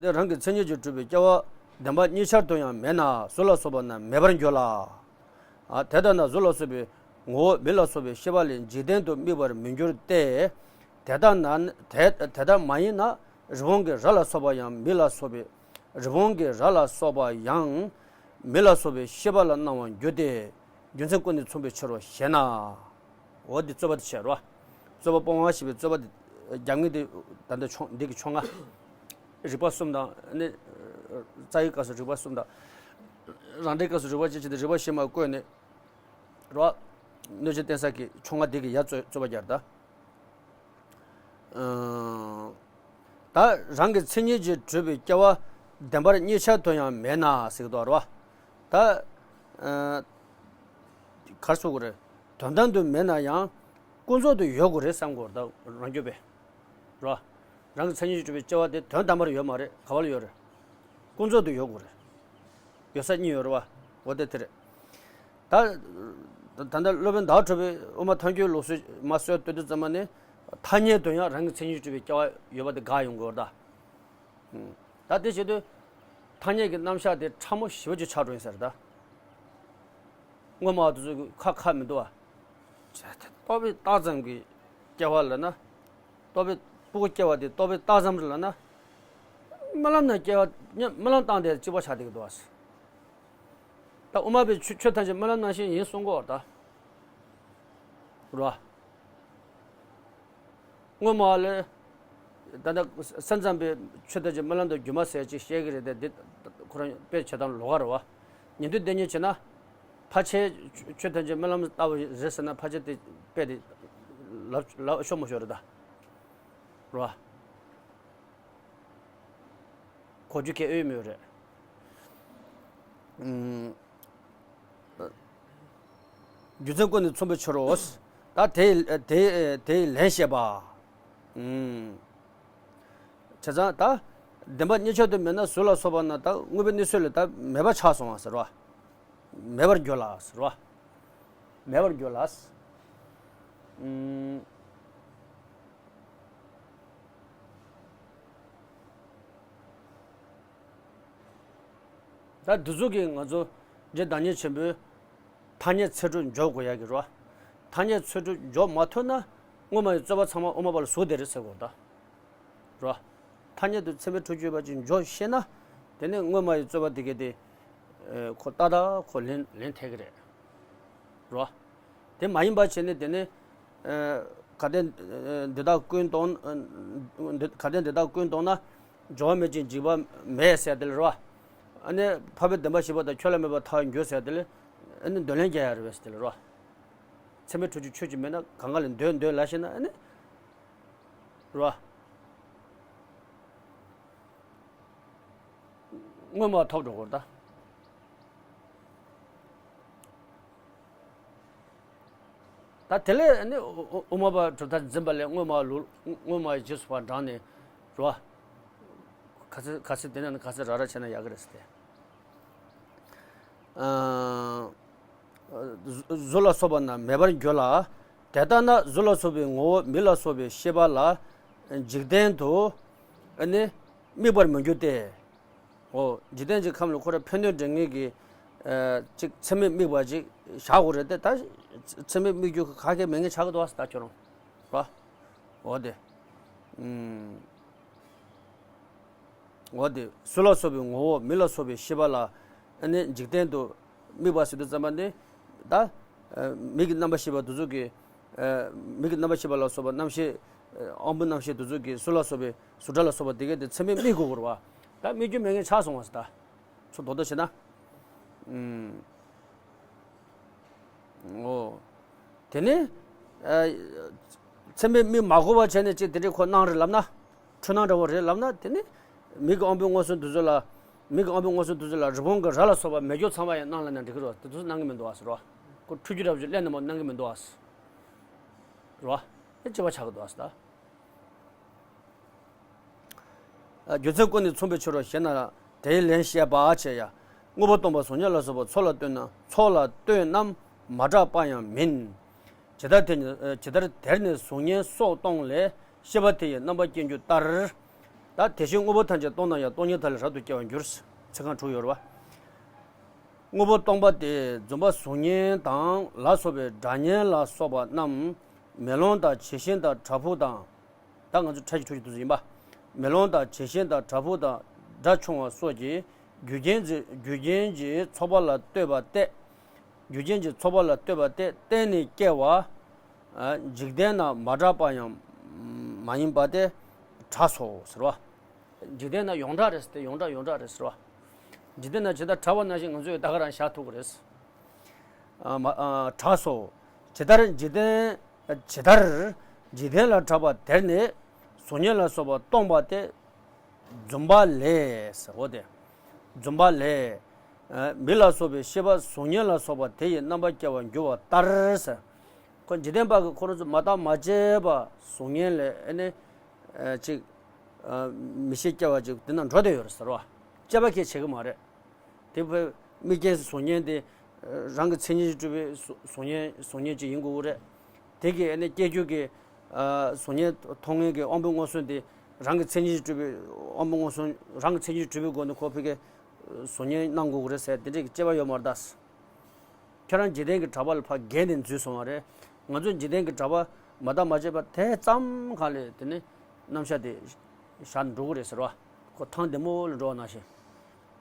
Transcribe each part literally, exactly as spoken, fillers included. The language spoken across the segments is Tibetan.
དེ་རང་གི་མཚན་ཉིད་ཀྱིས་གྲུབ་པའི་སྐྱེ་བ་བདེན་པ་གཉིས་ཆར་དུ་ཡང་མེད་ན་གཟུགས་ལ་སོགས་པ་རྣམས་མེད་པར་འགྱུར་ལ། ཨ། དེ་ལྟ་ན་གཟུགས་ལ་སོགས་པའི་ངོ་བོ་མི་ལ་སོགས་པའི་ཤེས་པ་ལས་འཇིག་རྟེན་དུ་དམིགས་པར་མི་འགྱུར་ཏེ། དེ་ལྟ་ན་དེ་དེ་ལྟ་མ་ཡིན་ན་རི་བོང་གི་རྭ་ལ་སོགས་པ་ཡང་མི་ལ་སོགས་པའི་རི་བོང་གི་རྭ་ལ་སོགས་པ་ཡང་མི་ལ་སོགས་པའི་ཤེས་པ་ལ་སྣང་བར་འགྱུར་ཏེ། རྒྱུ་མཚན་ཀུན་ནས་མཚུངས་པའི་ཕྱིར་རོ་ཞེ་ན། འོ་འདི་རྩོད་པ་དེ་བྱས་རོ། རྩོད་པ་སྤོང་བ་ཞེས་པའི་རྩོད་པ་འདི་རྒྱབ་ངེས་འདི་ད་ལྟ་ཆོ་འདི་གི་ཆོ་ལྔ། རིགས་པ་གསུམ་དང་ནི། རྩ་བའི་སྐབས་སུ་རིགས་པ་གསུམ་དང་། རང་འགྲེལ་སྐབས་སུ་རིགས་པ་གཅིག་བྱས་ཏེ་རིགས་པ་བཞི་མར་བཀོད་ནས། རོ། གནོད་བྱེད་བརྟེན་ས་ཀྱི་ཆོ་ལྔ་འདི་གི་ཡ་རྩོད་རྩོད་པ་རྒྱག་ད། ཨང་། ད་རང་གི་མཚན་ཉིད་ཀྱིས་གྲུབ་པའི་སྐྱེ་བ་བདེན་པར་གཉིས་ཆར་དུ་ཡང་མེད་ན་ཟེར་གྱི་འདུག་རོ། ད། ཨང་། གར་སོ་དགོས་རེད། དོན་དམ་དུ་མེད་ན་ཡང་ཀུན་རྫོབ་ཏུ་ཡོད་དགོས་རེད་བསམ་དགོས་རེད་ད་རང་རྒྱུད་པས། རོ། རང་གི་མཚན་ཉིད་ཀྱིས་གྲུབ་པའི་སྐྱེ་བ་དེ་དོན་དམ་པར་ཡོད་མ་རེད། ག་བ་ལ་ཡོད་རེད། ཀུན་རྫོབ་ཏུ་ཡོད་དགོས་རེད། ཡོད་ས་གཉིས་ཡོད་རེད་བ། འོ་དེ་དེ་རེད། ད། ད་ལྟ་སློབ་དཔོན་ཟླ་བ་གྲགས་པས་དབུ་མ་ཐལ་འགྱུར་ལུགས་སྲོལ་མ་སྲོལ་གཏོད་དུས་ཙམ་པ་ནས་ཐ་སྙད་དུ་ཡང་རང་གི་མཚན་ཉིད་ཀྱིས་གྲུབ་པའི་སྐྱེ་བ་ཡོད་པ་དེ་དགག་ཡོང་དགོས་རེད་ད། ད་དེ་བྱེད་དུས། ཐ་སྙད་ཀྱི་རྣམ་གཞག་དེ་ཕྲ་མོ་ཞེ་པོ་ཅིག་ཆགས་འགྲོ་ཡིན་ས་རེད་ད། སྔོན་མ་དེ་ཚོ་གི་ཁ་ཁ་མི་འདུག་བ། རྟོག་པས་བཏགས་ཙམ་གྱི་སྐྱེ་བ་ལབ་ན། རྟོག་པས་སྤུ་གུ་སྐྱེ་བ་དེ་རྟོག་པས་བཏགས་ཙམ་རེད་ལབ་ན། རྨི་ལམ་ནང་སྐྱེ་བ་རྨི་ལམ་བཏང་དེ་གཅིག་པ་ཆགས་བསྡད་ཀྱི་འདུག་བ། ད་དབུ་མ་པའི་ཆོས་ཆོས་ཐམས་ཅད་རྨི་ལམ་ནང་བཞིན་ཡིན་གསུང་གི་ཡོད་ད། རོ། སྔོན་མ་ལས། ད་ལྟ་ས་མཚམས་པའི་ཆོས་ཐམས་ཅད་རྨི་ལམ་དང་སྒྱུ་མ་ཟེར་ཅིག་བཤད་ཀྱི་རེད་དེ་འདི་ཁོ་རང་དཔེ་བྱེད་སྟངས་ལོགས་ཀ་རེད་བ། ཉན་ཐོས་དེ་ཉིད་བྱས་ན། ཕལ་ཆེར་ཆོས་ཐམས་ཅད་རྨི་ལམ་ལྟ་བུ་རེད་ཟེར་ན་ཕལ་ཆེར་དེ་དཔེ་དེ་ལབ་ལབ་ཤོར་མ་ཤོར་རེད་ད། རེད་བ། གོ་རྒྱུ་གལ་ཨེ་ཡོད་མེད་རེད། ཨུམ། རྒྱུ་མཚན་ཀུན་ནས་མཚུངས་པའི་ཕྱིར་རོ། ད་དེ་དེ་དེའི་ལན་བཤད་པ། ཨུམ། བྱས་ཙང་ད། བདེན་པ་གཉིས་ཆར་དུ་མེད་ན་གཟུགས་ལ་སོགས་པ་རྣམས་ད་དངོས་པོའི་གནས་ཚུལ་ལས་ད་མེད་པ་ཆགས་སོང་བ་ཟེར་བ། མེད་པར་འགྱུར་ལ་ཟེར་བ། མེད་པར་འགྱུར་ལ། ཨུམ། ད་འདི་ཚོ་གིས་ང་ཚོ་རྗེ་བདག་ཉིད་ཆེན་པོས་ཐ་སྙད་ཚིག་གྲོགས་འཇོག་དགོས་ཡག་གི་རེད་བ། ཐ་སྙད་ཚིག་གྲོགས་འཇོག་མ་ཐུབ་ན་སྔོན་མ་ཡི་རྩོད་པ་ཚང་མ་དབུ་མ་པ་ལ་ཟུག་བསྡད་རེད་ཟེར་དགོས་ད། རེད་བ། ཐ་སྙད་དུ་ཚད་མའི་འཁྲུལ་རྒྱུ་ཡོད་པ་ཅིག་འཇོག་ཤེས་ན། དེ་ནས་སྔོན་མ་ཡི་རྩོད་པ་དེ་གས་དེ། ཨེ། ཁོ་ཏག་ཏག་ཁོ་ལན་ལན་ཐེབས་ཀྱི་རེད། རེད་བ། དེ་མ་ཡིན་པ་བྱས་ནས་དེ་ནས། ཨེ། གལ་ཏེ་འདི་དག་ཀུན་སྟོང་། ཨེ། འདི་གལ་ཏེ་འདི་དག་ཀུན་སྟོང་ན། འགྱུར་བ་མེད་ཅིང་འཇིག་པ་མེད་ཟེར་དེ་ལ་རེད་བ། ཨ་ནི་འཕགས་པའི་བདེན་པ་བཞི་པོ་དང་ཁྱོད་ལ་མེད་པར་ཐལ་བར་འགྱུར་ཟེར་དེ་ལ། ཨ་ནི་འདོད་ལན་རྒྱག་ཡ་རེད་བས་ཟེར་དེ་ལ་རེད་བ། ཚད་མའི་འཁྲུལ་རྒྱུ་ཆོས་ཅིག་མེད་ན་གང་ག་ལ་འདོད་འདོད་ལབ་ཤེས་ན་ཨ་ནི། རེད་བ། སྔོན་མ་ཐོབ་འགྲོ་དགོས་ད། ད་དེ་ལས་ནི་དབུ་མ་པ་གྲུབ་མཐའ་འཛིན་པ་ལས་སྔོན་མ་ལུགས་སྔོན་མ་རྗེས་སུ་བ་འབྲངས་ནས་རེད་བ། ག་ཚོད་ག་ཚོད་དེ་ནས་ག་ཚོད་ར་ར་བྱས་ན་ཡག་གི་རེད་ཟེར་ཏེ། ཨ། གཟུགས་ལ་སོགས་པ་རྣམས་མེད་པར་འགྱུར་ལ། དེ་ལྟ་ན་གཟུགས་ལ་སོགས་པའི་ངོ་བོ་མི་ལ་སོགས་པའི་ཤེས་པ་ལ་འཇིག་རྟེན་དུ་ནི་དམིགས་པར་མི་འགྱུར་ཏེ། འོ། འཇིག་རྟེན་གྱི་ཁམས་ལ་ཁོ་རང་ཕན་གནོད་འདྲེན་མཁན་གྱི། ཨ། ཅིག་ཚད་མས་དམིགས་པ་ཅིག་བཞག་དགོས་རེད་དེ་ད། ཚད་མས་དམིགས་རྒྱུ་ག་གེ་མེད་མཁན་ཆགས་ཀྱི་འདུག་ཨ་ད་ཁྱོད་རང་། རེད་བ། འོ་དེ། ཨུམ། འོ་དེ་གཟུགས་ལ་སོགས་པའི་ངོ་བོ་མི་ལ་སོགས་པའི་ཤེས་པ་ལ་ནི་འཇིག་རྟེན་དུ་དམིགས་པ་ཟེར་དུས་ཙམ་པ་ནི་ད། ཨ། མིག་གི་རྣམ་པར་ཤེས་པ་དེ་ཚོ་གི། ཨ། མིག་གི་རྣམ་པར་ཤེས་པ་ལ་སོགས་པ་རྣམ་ཤེས། ཨ། དབང་པོའི་རྣམ་ཤེས་དེ་ཚོ་གི་གཟུགས་ལ་སོགས་པའི་གཟུགས་སྒྲ་ལ་སོགས་པ་དེ་གས་དེ་ཚད་མས་དམིགས་དགོས་ཀྱི་རེད་བ། ད་དམིགས་རྒྱུ་མེད་མཁན་ཆགས་སོང་བ་ཟེར་ད། ཚུར་རྡོག་རྡོག་བྱས་ན། ཨུམ། འོ། དེ་ནི། ཨ། ཚད་མས་དམིགས་མ་དགོས་པ་བྱས་ནས་ཅིག་དེ་འདྲའི་ཁོ་སྣང་རེད་ལབ་ན། འཁྲུལ་སྣང་འདྲ་བོ་རེད་ལབ་ན་དེ་ནི། མིག་གི་དབང་པོའི་མངོན་སུམ་དེ་ཚོ་ལ། མིག་གི་དབང་པོའི་མངོན་སུམ་དེ་ཚོ་ལ་རི་བོང་གི་རྭ་ལ་སོགས་པ་མེད་རྒྱུ་ཚང་མ་ཡང་སྣང་ལབ་ན་འགྲིག་གི་རེད་བ། དེ་ཚོ་སྣང་གི་མི་འདུག་བ་ཟེར་བ། ཁོ་འཁྲུལ་རྒྱུ་འདྲ་བོ་ཅིག་ཀླད་ནང་མ་སྣང་གི་མི་འདུག་བ་ཟེར། རེད་བ། དེ་ལྕི་བ་ཆགས་ཀྱི་འདུག་བ་ཟེར་ད། རྒྱུ་མཚན་ཀུན་ནས་མཚུངས་པའི་ཕྱིར་རོ་ཞེ་ན། དེའི་ལན་བཤད་པ་བྱས་ཡ། དངོས་པོ་སྟོང་པ་གཟུགས་བརྙན་ལ་སོགས་པ་ཚོགས་ལ་ལྟོས་ན་ཚོགས་ལ་ལྟོས་རྣམས་མ་གྲགས་པ་ཡང་མིན། ཇི་ལྟར་དེ་ནི་ཇི་ལྟར་དེར་ནི་གཟུགས་བརྙན་སོགས་སྟོང་ལས་ཤེས་པ་དེ་ཡི་རྣམ་པ་སྐྱེ་འགྱུར་ལྟར། ད། ད་དེ་བཞིན་དངོས་པོ་ཐམས་ཅད་སྟོང་ན་ཡང་སྟོང་ཉིད་དག་ལས་རབ་ཏུ་སྐྱེ་བར་འགྱུར། ཚིག་རྐང་དྲུག་ཡོད་རེད་བ། དངོས་པོ་སྟོང་པ་སྟེ་རྫུན་པ་གཟུགས་བརྙན་དང་ལ་སོགས་པའི་སྒྲ་བརྙན་ལ་སོགས་པ་རྣམས་མེ་ལོང་དང་བྱད་བཞིན་དང་བྲག་ཕུག་དང་། ད་ང་ཚོ་ཕྲ་ཞིང་ཕྲུག་ཅིག་ཏུ་ཡིན་པ། མེ་ལོང་དང་བྱད་བཞིན་དང་བྲག་ཕུག་དང་སྒྲ་ཆུང་བ་སོགས་ཀྱི་རྒྱུ་རྐྱེན་གྱི་རྒྱུ་རྐྱེན་གྱི་ཚོགས་པ་ལ་ལྟོས་པ་སྟེ། རྒྱུ་རྐྱེན་གྱི་ཚོགས་པ་ལ་ལྟོས་པ་སྟེ་བརྟེན་ནས་སྐྱེ་བ། ཨ། འཇིག་རྟེན་ན་མ་གྲགས་པ་ཡང་མ་ཡིན་པ་སྟེ་གྲགས་སོ་ཟེར་བ། འཇིག་རྟེན་ན་ཡོངས་གྲགས་རེད་ཟེར་ཏེ་ཡོངས་གྲགས་ཡོངས་གྲགས་རེད་ཟེར་བ། འཇིག་རྟེན་ན་ཇི་ལྟར་གྲགས་པ་ནང་བཞིན་ང་ཚོས་ད་ག་རང་བཞག་ཐུབ་ཀྱི་རེད། ཨ། མ། ཨ། གྲགས་སོ། ཇི་ལྟར་འཇིག་རྟེན། ཇི་ལྟར་འཇིག་རྟེན་ལ་གྲགས་པ་དེར་ནི་གཟུགས་བརྙན་ལ་སོགས་པ་སྟོང་པ་སྟེ། རྫུན་པ་ལས་ཟེར་འོ་དེ། རྫུན་པ་ལས། ཨ། མི་ལ་སོགས་པའི་ཤེས་པ་གཟུགས་བརྙན་ལ་སོགས་པ་དེ་ཡི་རྣམ་པར་སྐྱེ་བར་འགྱུར་བ་ལྟར་ཟེར། ཁོ་འཇིག་རྟེན་པ་གི་ཁོ་རང་ཚོ་མ་བརྟགས་མ་དཔྱད་པ་གཟུགས་བརྙན་ལས་ཨ་ནི། ཨ། ཅིག་ཨ། མི་ཤེས་སྐྱེ་བ་ཅིག་དེ་ན་འགྲོ་བསྡད་ཡོད་རེད་ཟེར་བ། དཔྱད་པ་གས་བྱེད་ཀྱི་མ་རེད། དེ་བས་དམིགས་རྐྱེན་གཟུགས་བརྙན་དེ་རང་གི་མཚན་ཉིད་ཀྱིས་གྲུབ་པའི་གཟུགས་བརྙན་གཟུགས་བརྙན་ཅིག་ཡིན་དགོས་ཀྱི་རེད། དེ་གི་ཨ་ནི་སྐྱེ་རྒྱུ་གི། ཨ། གཟུགས་བརྙན་མཐོང་མཁན་གྱི་དབང་པོའི་མངོན་སུམ་དེ་རང་གི་མཚན་ཉིད་ཀྱིས་གྲུབ་པའི་དབང་པོ་མངོན་སུམ་རང་གི་མཚན་ཉིད་ཀྱིས་གྲུབ་པའི་སྒོ་ནས་ཁོ་ཕ་གིར་གཟུགས་བརྙན་སྣང་དགོས་ཀྱི་རེད་ཟེར་དེ་འདྲའི་དཔྱད་པ་ཡོད་མ་རེད་ད། ཁྱེད་རང་འཇིག་རྟེན་གྱི་གྲགས་པ་ལ་ཕར་འགལ་ནས་འཛུལ་སོང་བ་རེད། ང་ཚོས་འཇིག་རྟེན་གྱི་གྲགས་པ་མ་བརྟགས་མ་དཔྱད་པ་དེ་ཙམ་གང་ལས་དེ་ནི་རྣམ་གཞག་དེ་བཞག་འགྲོ་གི་རེད་ཟེར་བ། ཁོ་ཐང་བདེ་མོ་ལ་འགྲོ་བ་ནང་བཞིན།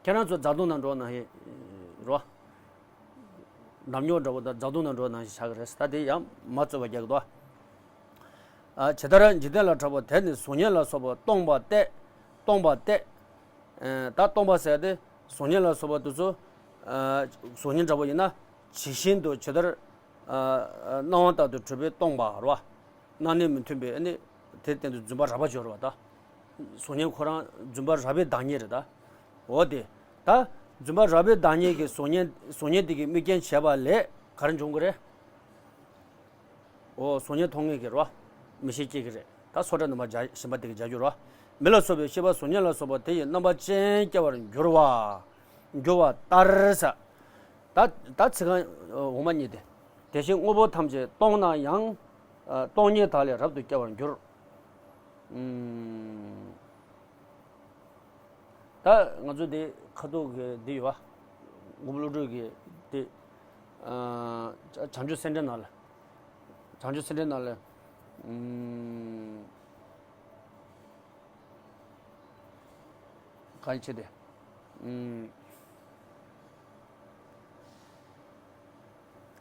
ཁྱེད་རང་ཚོ་རྫ་དོང་ནང་འགྲོ་བ་ནང་བཞིན་རེད་བ། ནམ་རྙོག་འདྲ་བོ་དང་རྫ་དོང་ནང་འགྲོ་བ་ནང་བཞིན་ཆགས་ཀྱི་རེད། ད་དེ་ཡང་མ་རྩོད་པ་རྒྱག་གི་འདུག་ཨ། ཇི་ལྟར་འཇིག་རྟེན་ལ་གྲགས་པ་དེར་ནི་གཟུགས་བརྙན་ལ་སོགས་པ་སྟོང་པ་སྟེ། སྟོང་པ་སྟེ། ཨ། ད་སྟོང་པ་ཟེར་ཏེ་གཟུགས་བརྙན་ལ་སོགས་པ་དེ་ཚོ། ཨ། གཟུགས་བརྙན་འདྲ་བོ་ཡིན་ན་ཇི་བཞིན་དུ་ཇི་ལྟར། ཨ། སྣང་བ་ལྟར་དུ་གྲུབ་པས་སྟོང་པ་རེད་བ། སྣང་གནས་མི་མཐུན་པས་ཨ་ནི་དེ་སྟེང་དུ་རྫུན་པ་རགས་པ་སྦྱོར་བ་དང་། གཟུགས་བརྙན་ཁོ་རང་རྫུན་པ་རགས་པའི་བདག་ཉིད་རེད་ད། འོ་དེ། ད་རྫུན་པ་རགས་པའི་བདག་ཉིད་ཀྱི་གཟུགས་བརྙན་གཟུགས་བརྙན་དེ་གི་དམིགས་རྐྱེན་བྱས་པ་ལས་ག་རེ་འབྱུང་གི་རེད། འོ་གཟུགས་བརྙན་མཐོང་མཁན་གྱི་རེད་བ། མི་ཤེས་སྐྱེ་གི་རེད། ད་སོ་ཊ་ནང་མ་སྦྱར་གཞན་པ་དེ་གི་སྦྱར་རྒྱུ་རེད་བ། མི་ལ་སོགས་པའི་ཤེས་པ་གཟུགས་བརྙན་ལ་སོགས་པ་དེ་ཡི་རྣམ་པ་ཅན་སྐྱེ་བར་འགྱུར་བ། འགྱུར་བ་ལྟར་ཟེར། ད་ད་ཚིག་རྐང་འོག་མ་གཉིས་དེ། དེ་བཞིན་དངོས་པོ་ཐམས་ཅད་སྟོང་ན་ཡང་། ཨ། སྟོང་ཉིད་དག་ལས་རབ་ཏུ་སྐྱེ་བར་འགྱུར། ཨུམ། ད་ང་ཚོ་འདི་ཁ་ཐུག་གི་འདི་ཡོད་པ། དངོས་པོ་བློ་གྲོས་ཀྱི་འདི། ཨ། བྱང་ཆུབ་སེམས་འགྲེལ་ནང་ལ། བྱང་ཆུབ་སེམས་འགྲེལ་ནང་ལ། ཨུམ། གང་ཡིན་ཆེ་དེ། ཨུམ།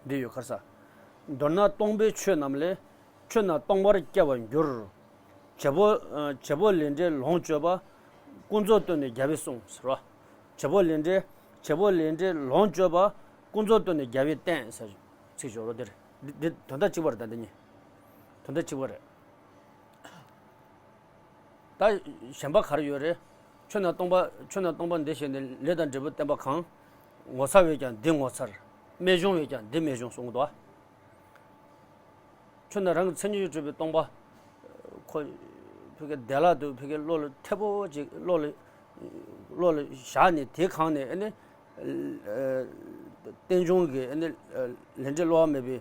འདི་ཡོད་ཁར་ས། མདོར་ན་སྟོང་པའི་ཆོས་རྣམས་ལས། ཆོས་རྣམས་སྟོང་པར་སྐྱེ་བར་འགྱུར། བྱེད་པོ། ཨ། བྱེད་པོ་ལས་འབྲས་ལོངས་སྤྱོད་པ། ཀུན་རྫོབ་སྟོན་ནས་རྒྱལ་བས་གསུངས་ཟེར་བ། བྱེད་པོ་ལས་འབྲས། བྱེད་པོ་ལས་འབྲས་ལོངས་སྤྱོད་པ། ཀུན་རྫོབ་སྟོན་ནས་རྒྱལ་བས་བསྟན་ཟེར་ཚིག་སྦྱོར་བ་འདིར། འདི་འདི་དོན་དག་གཅིག་པ་རེད་ད་འདི་གཉིས། དོན་དག་གཅིག་པ་རེད། ད་གཞན་པ་ག་རེ་ཡོད་རེད། ཆོས་རྣམས་སྟོང་པ། ཆོས་རྣམས་སྟོང་པ་འདི་ཞེས་ནས་ལས་དང་འབྲས་བུ་བསྟན་པ་གང་། ངོ་ཚ་བས་ཀྱང་འདི་ངོ་ཚར། རྨད་བྱུང་བས་ཀྱང་འདི་རྨད་བྱུང་གསུང་གི་འདུག་ཨ། ཆོས་རྣམས་རང་གི་མཚན་ཉིད་ཀྱིས་གྲུབ་པའི་སྟོང་པ། ཁོ་ཕ་གི་བདེ་བླག་ཏུ་ཕ་གི་བློ་ལ་ཐེ་པོ་ཅིག་བློ་ལ་བློ་ལ་བཞག་ནས་དེ་གང་ནས་ཨ་ནི། ཨ། རྟེན་འབྱུང་གི་ཨ་ནི། ཨ། ལས་འབྲས་བསླུ་བ་མེད་པའི་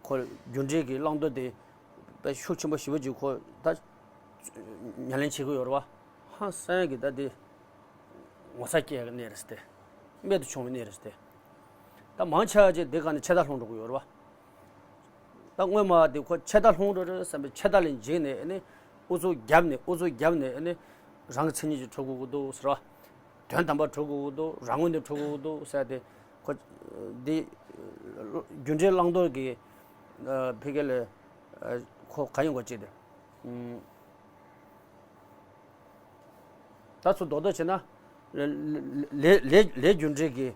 ཁོ་རྒྱུ་འབྲས་ཀྱི་བླང་དོར་དེ། དཔེ་ཤུགས་ཆེན་པོ་ཞེ་པོ་ཅིག་ཁོ་ད་ཉམས་ལེན་བྱེད་ཀྱི་ཡོད་རེད་བ། ཧང་སང་གི་ད་དེ་ངོ་ཚ་སྐྱེ་གི་གནས་རེད་ཟེར་ཏེ། རྨད་དུ་བྱུང་བའི་གནས་རེད་ཟེར་ཏེ། ད་མང་ཆེ་བ་ཅིག་དེ་ག་ནས་ཆད་ལྟ་ལྷུང་འགྲོ་གི་ཡོད་རེད་བ། ད་སྔོན་མ་དེ་ཁོ་ཆད་ལྟ་ལྷུང་འགྲོ་རེད་བསམ་པའི་ཆད་ལྟ་ལས་འཇིགས་ནས་ཨ་ནི་ཨུ་ཚུགས་བརྒྱབ་ནས་ཨུ་ཚུགས་བརྒྱབ་ནས་ཨ་ནི་རང་གི་མཚན་ཉིད་ཀྱིས་གྲུབ་དགོས་ཀྱི་འདུག་ཟེར་བ། དོན་དམ་པར་གྲུབ་དགོས་ཀྱི་འདུག་རང་ངོས་ནས་གྲུབ་དགོས་ཀྱི་འདུག་ཟེར་ཏེ་ཁོ་འདི་རྒྱུ་འབྲས་བླང་དོར་གྱི་ཕ་གི་ལ་ཁོ་ག་ཡིན་གོ་ཅི་དེ། ད་ཚུར་རྡོག་རྡོག་བྱས་ན། ལས་ལས་ལས་རྒྱུ་འབྲས་ཀྱི་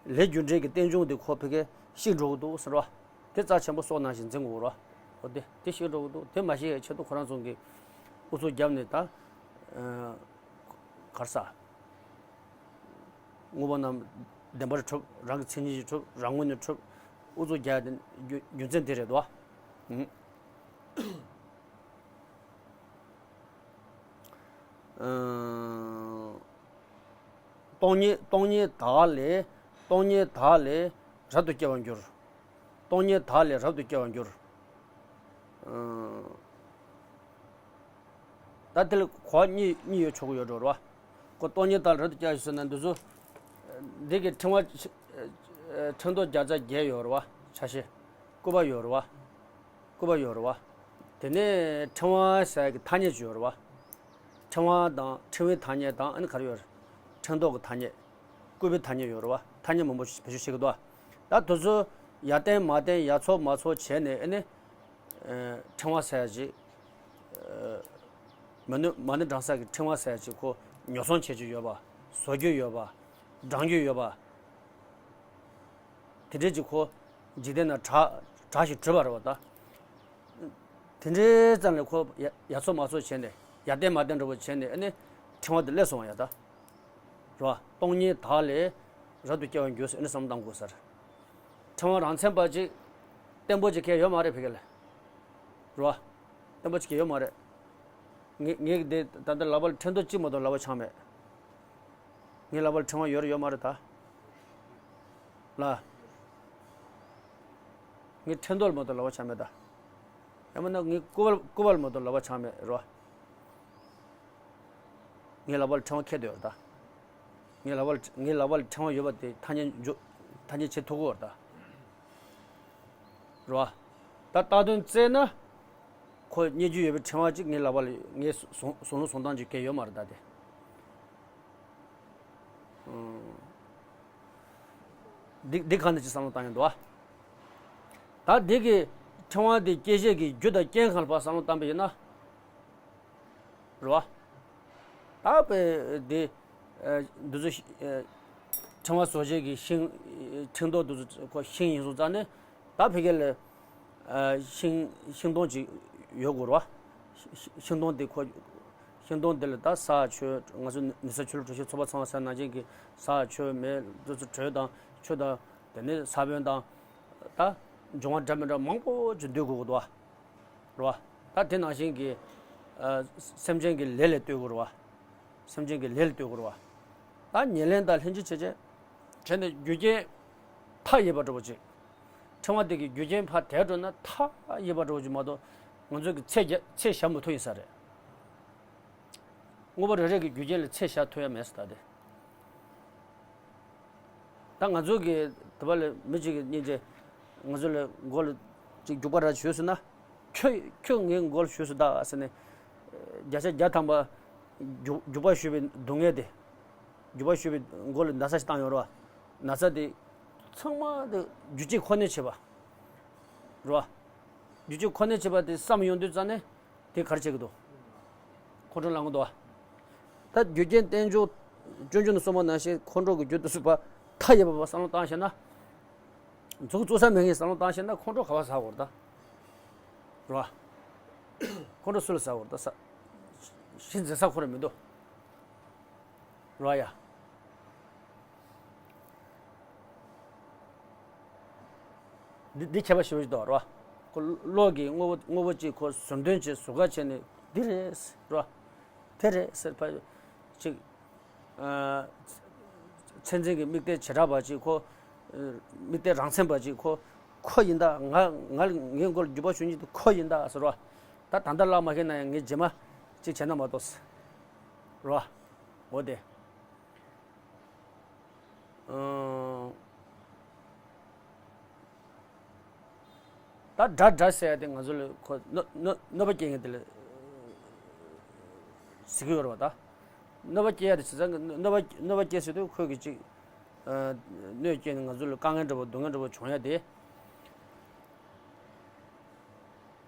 ལས་རྒྱུ་འབྲས་ཀྱི་རྟེན་འབྱུང་དེ་ཁོ་ཕ་གིར་ཤེས་འགྲོ་གི་འདུག་ཟེར་བ། དེ་རྩ་ཆེན་པོ་སྲོག་ནང་བཞིན་འཛིན་དགོས་རེད་བ། འོ་དེ་དེ་ཤེས་འགྲོ་གི་འདུག་དེ་མ་ཤེས་ཡའི་ཆེད་དུ་ཁོ་རང་ཚོ་གིས་ཨུ་ཚུགས་བརྒྱབ་ནས་ད། གར་ས། དངོས་པོ་རྣམས་བདེན་པར་གྲུབ། རང་གི་མཚན་ཉིད་ཀྱིས་གྲུབ། རང་ངོས་ནས་གྲུབ། ཨུ་ཚུགས་རྒྱག་ཡ་དེ་རྒྱུ་རྒྱུ་མཚན་དེ་རེད་དོ། ཨང་། སྟོང་ཉིད་སྟོང་ཉིད་དག་ལས། སྟོང་ཉིད་དག་ལས་རབ་ཏུ་སྐྱེ་བར་འགྱུར། སྟོང་ཉིད་དག་ལས་རབ་ཏུ་སྐྱེ་བར་འགྱུར། ཨང་། ད་ ད་དེ་ལ་གོ་བ་གཉིས་གཉིས་ཡོད་ཆོག་གི་ཡོད་འགྲོ་རེད་བ། ཁོ་སྟོང་ཉིད་དག་ལ་རབ་ཏུ་བསྐྱར་ཞིང་ཟེར་ན་འདི་ཚོ། འདི་གི་ཕྲེང་བ། ཕྲེང་རྡོག་བརྒྱ་རྩ་བརྒྱད་ཡོད་རེད་བ། ཆ་ཤས། སྐུད་པ་ཡོད་རེད་བ། སྐུད་པ་ཡོད་རེད་བ། དེ་ནས་ཕྲེང་བ་ཟེར་གི་ཐ་སྙད་ཅིག་ཡོད་རེད་བ། ཕྲེང་བ་དང་ཕྲེང་བའི་ཐ་སྙད་དང་ཨ་ནི་ག་རེ་ཡོད་རེད། ཕྲེང་རྡོག་གི་ཐ་སྙད། སྐུད་པའི་ཐ་སྙད་ཡོད་རེད་བ། ཐ་སྙད་མང་པོ་ཞིག་བེད་སྤྱོད་བྱེད་ཀྱི་འདུག་ད་དེ་ཚོ་ཡར་བསྟན་མར་བསྟན་ཡར་ཚོར་མར་ཚོར་བྱས་ནས་ཨ་ནི། ཕྲེང་བ་ཟེར་ཡ་ཅིག་མ་ཎི་མ་ཎི་བགྲང་ས་གི་ཕྲེང་བ་ཟེར་ཡ་ཅིག་ཁོ་ཉོ་ཚོང་བྱེད་རྒྱུ་ཡོད་པ། བཟོ་རྒྱུ་ཡོད་པ། བགྲང་རྒྱུ་ཡོད་པ། དེ་འདྲས་ཅིག་ཁོ་འཇིག་རྟེན་ན་གྲགས་གྲགས་ཤིང་གྲུབ་པ་རེད་བ་ད། དེ་འདྲའི་ཙམ་ལས་ཁོ་ཡ་ཡར་ཚོར་མར་ཚོར་བྱས་ནས་ཡར་བསྟན་མར་བསྟན་འདྲ་པོ་བྱས་ནས་ཨ་ནི་ཕྲེང་བ་དེ་སླེབས་སོང་བ་ཡ་ད། རེད་བ། སྟོང་ཉིད་དག་ལས་རབ་ཏུ་སྐྱེ་བར་འགྱུར་ཟེར་ཨ་ནི་བསམ་བློ་བཏང་དགོས་ས་རེད། ཕྲེང་བ་རང་མཚན་པ་ཅིག་བརྟན་པོ་ཅིག་གལ་ཡོད་མ་རེད་ཕ་གི་ལ། རེད་བ། བརྟན་པོ་ཅིག་གལ་ཡོད་མ་རེད། ངས་ངས་འདི་ད་ལྟ་ལག་པ་ལ་ཕྲེང་རྡོག་གཅིག་མ་གཏོགས་ལག་པ་འཆང་མེད། ངའི་ལག་པ་ལ་ཕྲེང་བ་ཡོད་རེད་ཡོད་མ་རེད་ད། ལ། ངའི་ཕྲེང་རྡོག་ལ་མ་གཏོགས་ལག་པ་འཆང་མེད་ད། ཡང་མིན་ན་ངའི་སྐུད་པ་སྐུད་པ་ལ་མ་གཏོགས་ལག་པ་འཆང་མེད་རེད་བ། ངའི་ལག་པ་ལ་ཕྲེང་བ་ཁྱེར་བསྡད་ཡོད་རེད་ད། ངའི་ལག་པ་ལ་ངའི་ལག་པ་ལ་ཕྲེང་བ་ཡོད་པ་དེ་ཐ་སྙད་འཇོག་ཐ་སྙད་བྱེད་ཐུབ་ཀྱི་ཡོད་རེད་ད། རེད་བ། ད་ལྟ་དོན་བཙལ་ན། ཁོ་རྙེད་རྒྱུ་ཡོད་པའི་ཕྲེང་བ་གཅིག་ངའི་ལག་པ་ལ་ངའི་བཟུང་བཟུང་བཟུང་སྟངས་ཅིག་གལ་ཡོད་མ་རེད་ད་དེ། འདི་འདི་གང་འདི་ཅིག་བསམ་བློ་བཏང་ཡོང་འདུག་ཨ། ད་འདི་གི་ཕྲེང་བ་འདི་སྐྱེད་བྱེད་ཀྱི་རྒྱུ་དང་རྐྱེན་གང་ལ་བསམ་བློ་བཏང་པ་ཡིན་ན། རེད་བ། ད་དཔེ་འདི་འདི་ཚོ་ཕྲེང་བ་བཟོ་བྱེད་ཀྱི་ཤིང་ཕྲེང་རྡོག་འདི་ཚོ་ཁོ་ཤིང་ཡིན་སོང་ཙང་ནས། ད་ཕ་གི་ལ་ཤིང་ཤིང་སྡོང་ཅིག་ཡོད་དགོས་རེད་བ། ཤིང་སྡོང་དེ་ཁོ་ཤིང་སྡོང་དེ་ལ་ད་ས་ཆུ་ང་ཚོ་ནི་ས་ཆུ་ལ་གྲུ་བཞི་ཚོ་པ་ཚང་བ་ས་ནང་ཅན་གྱི་ས་ཆུ་མེ་དེ་ཚོ་དྲོད་དང་ཆུ་དང་དེ་ནས་ས་བོན་དང་ད་འབྱུང་བ་འདྲ་མི་འདྲ་མང་པོ་ཅིག་འདུས་དགོས་ཀྱི་འདུག་བ། རེད་བ། ད་དེ་ནང་བཞིན་གྱི་སེམས་ཅན་གྱི་ལས་ལ་ལྟོས་དགོས་རེད་བ། སེམས་ཅན་གྱི་ལས་ལ་ལྟོས་དགོས་རེད་བ། ད་ཉེར་ལེན་དང་ལྷན་ཅིག་བྱེད་བྱེད་བྱས་ནས་རྒྱུ་རྐྱེན་མཐའ་ཡས་པ་འདྲ་པོ་ཅིག་ཕྲེང་བ་དེ་གི་རྒྱུ་རྐྱེན་ཕར་དེད་འགྲོ་ན་མཐའ་ཡས་པ་འདྲ་པོ་ཅིག་མ་གཏོགས་ང་ཚོ་གི་ཚད་རྒྱ་ཚད་བཞག་མི་ཐུབ་ཡིན་ས་རེད། དངོས་པོ་རེ་རེ་གི་རྒྱུ་རྐྱེན་ལ་ཚད་བཞག་ཐུབ་ཡ་མེད་ས་ད་དེ། ད་ང་ཚོ་གི་དུ་བ་ལ་མི་གཅིག་གིས་སྙིང་རྗེ། ང་ཚོ་ལ་མགོ་ལ་ཅིག་རྒྱུག་པ་ར་ཞུས་སོང་ན། ཁྱོད་ཁྱོད་ངའི་མགོ་ལ་ཞུས་སོང་ད་ཟེར་ནས། བརྒྱ་ཆ་བརྒྱ་ཐམ་པ་རྒྱུག་རྒྱུག་པ་ཞུས་པའི་སྡུག་བསྔལ་དེ། རྒྱུག་པ་ཞུས་པའི་མགོ་ལ་ན་ཚ་ཞིག་བཏང་ཡོད་རེད་བ། ན་ཚ་དེ་ཚང་མ་དེ་རྒྱུ་རྐྱེན་ཁོ་ནས་བྱས་པ་རེད་བ། རྒྱུ་རྐྱེན་ཁོ་ནས་བྱས་པ་དེ་བསམ་ཡོང་དུས་ཙང་ནས་དེ་ག་རེ་བྱེད་ཀྱི་འདུག་ཁོང་ཁྲོ་ལངས་གི་འདུག་བ། ད་རྒྱུ་རྐྱེན་རྟེན་འབྱུང་སྤྱོད་འཇུག་ནས་གསུངས་པ་ནང་བཞིན་ཁོང་ཁྲོ་གི་རྒྱུ་དེ་ཚོ་ཕར་མཐའ་ཡས་པ་བསམ་བློ་བཏང་ཤེས་ན། མཛུབ་བཙུགས་ས་མེད་མཁན་བསམ་བློ་བཏང་ཤེས་ན་ཁོང་ཁྲོ་ག་པར་ཟ་དགོས་རེད་ད། རེད་བ། ཁོང་ཁྲོ་སུ་ལ་ཟ་དགོས་རེད་ད་ཟ། གཞི་འཛིན་ས་ཁོ་རང་མི་འདུག་རེད་བ་ཡ། འདི་འདི་ཁྱད་པར་ཞེ་པོ་ཞིག་འདུག་རེད་བ། ཁོ་བློ་གི་དངོས་པོ་དངོས་པོ་གཅིག་ཁོ་ཟུར་འདོན་བྱས་ཟུར་བཀག་བྱས་ནས་འདི་རེད་རེད་བ། དེ་རེད་ཟེར་ཕ་ཅིག་ཚད་འཛིན་གྱི་དམིགས་གཏད་བྱེ་བྲག་པ་ཅིག་ཁོ། དམིགས་གཏད་རང་མཚན་པ་ཅིག་ཁོ། ཁོ་ཡིན་ད་ང་ང་ངའི་མགོ་ལ་རྒྱུག་པ་ཞུ་མཁན་དེ་ཁོ་ཡིན་ད་ཟེར་བ། ད་ད་ལྟ་བརླག་མ་ཤེས་ན་ཡང་ངས་རྗེས་མ་ཅིག་བྱས་ན་མ་གཏོགས། རེད་བ། འོ་དེ། ཨང་། ད་དགྲ་དགྲ་ཟེར་ཡ་དེ་ང་ཚོ་ལ་ཁོ་གནོད་གནོད་གནོད་པ་སྐྱེལ་མཁན་དེ་ལ་ཟེར་གྱི་ཡོད་རེད་བ་ད། གནོད་པ་སྐྱེལ་ཡ་དེ་བྱས་ཙང་གི་གནོད་པ་གནོད་པ་སྐྱེལ་ཟེར་དུས་ཁོས་གི་ཅིག་གནོད་སྐྱེལ་ནས་ང་ཚོ་ལ་དཀའ་ངལ་འདྲ་པོ་སྡུག་བསྔལ་འདྲ་པོ་བྱུང་ཡ་དེ།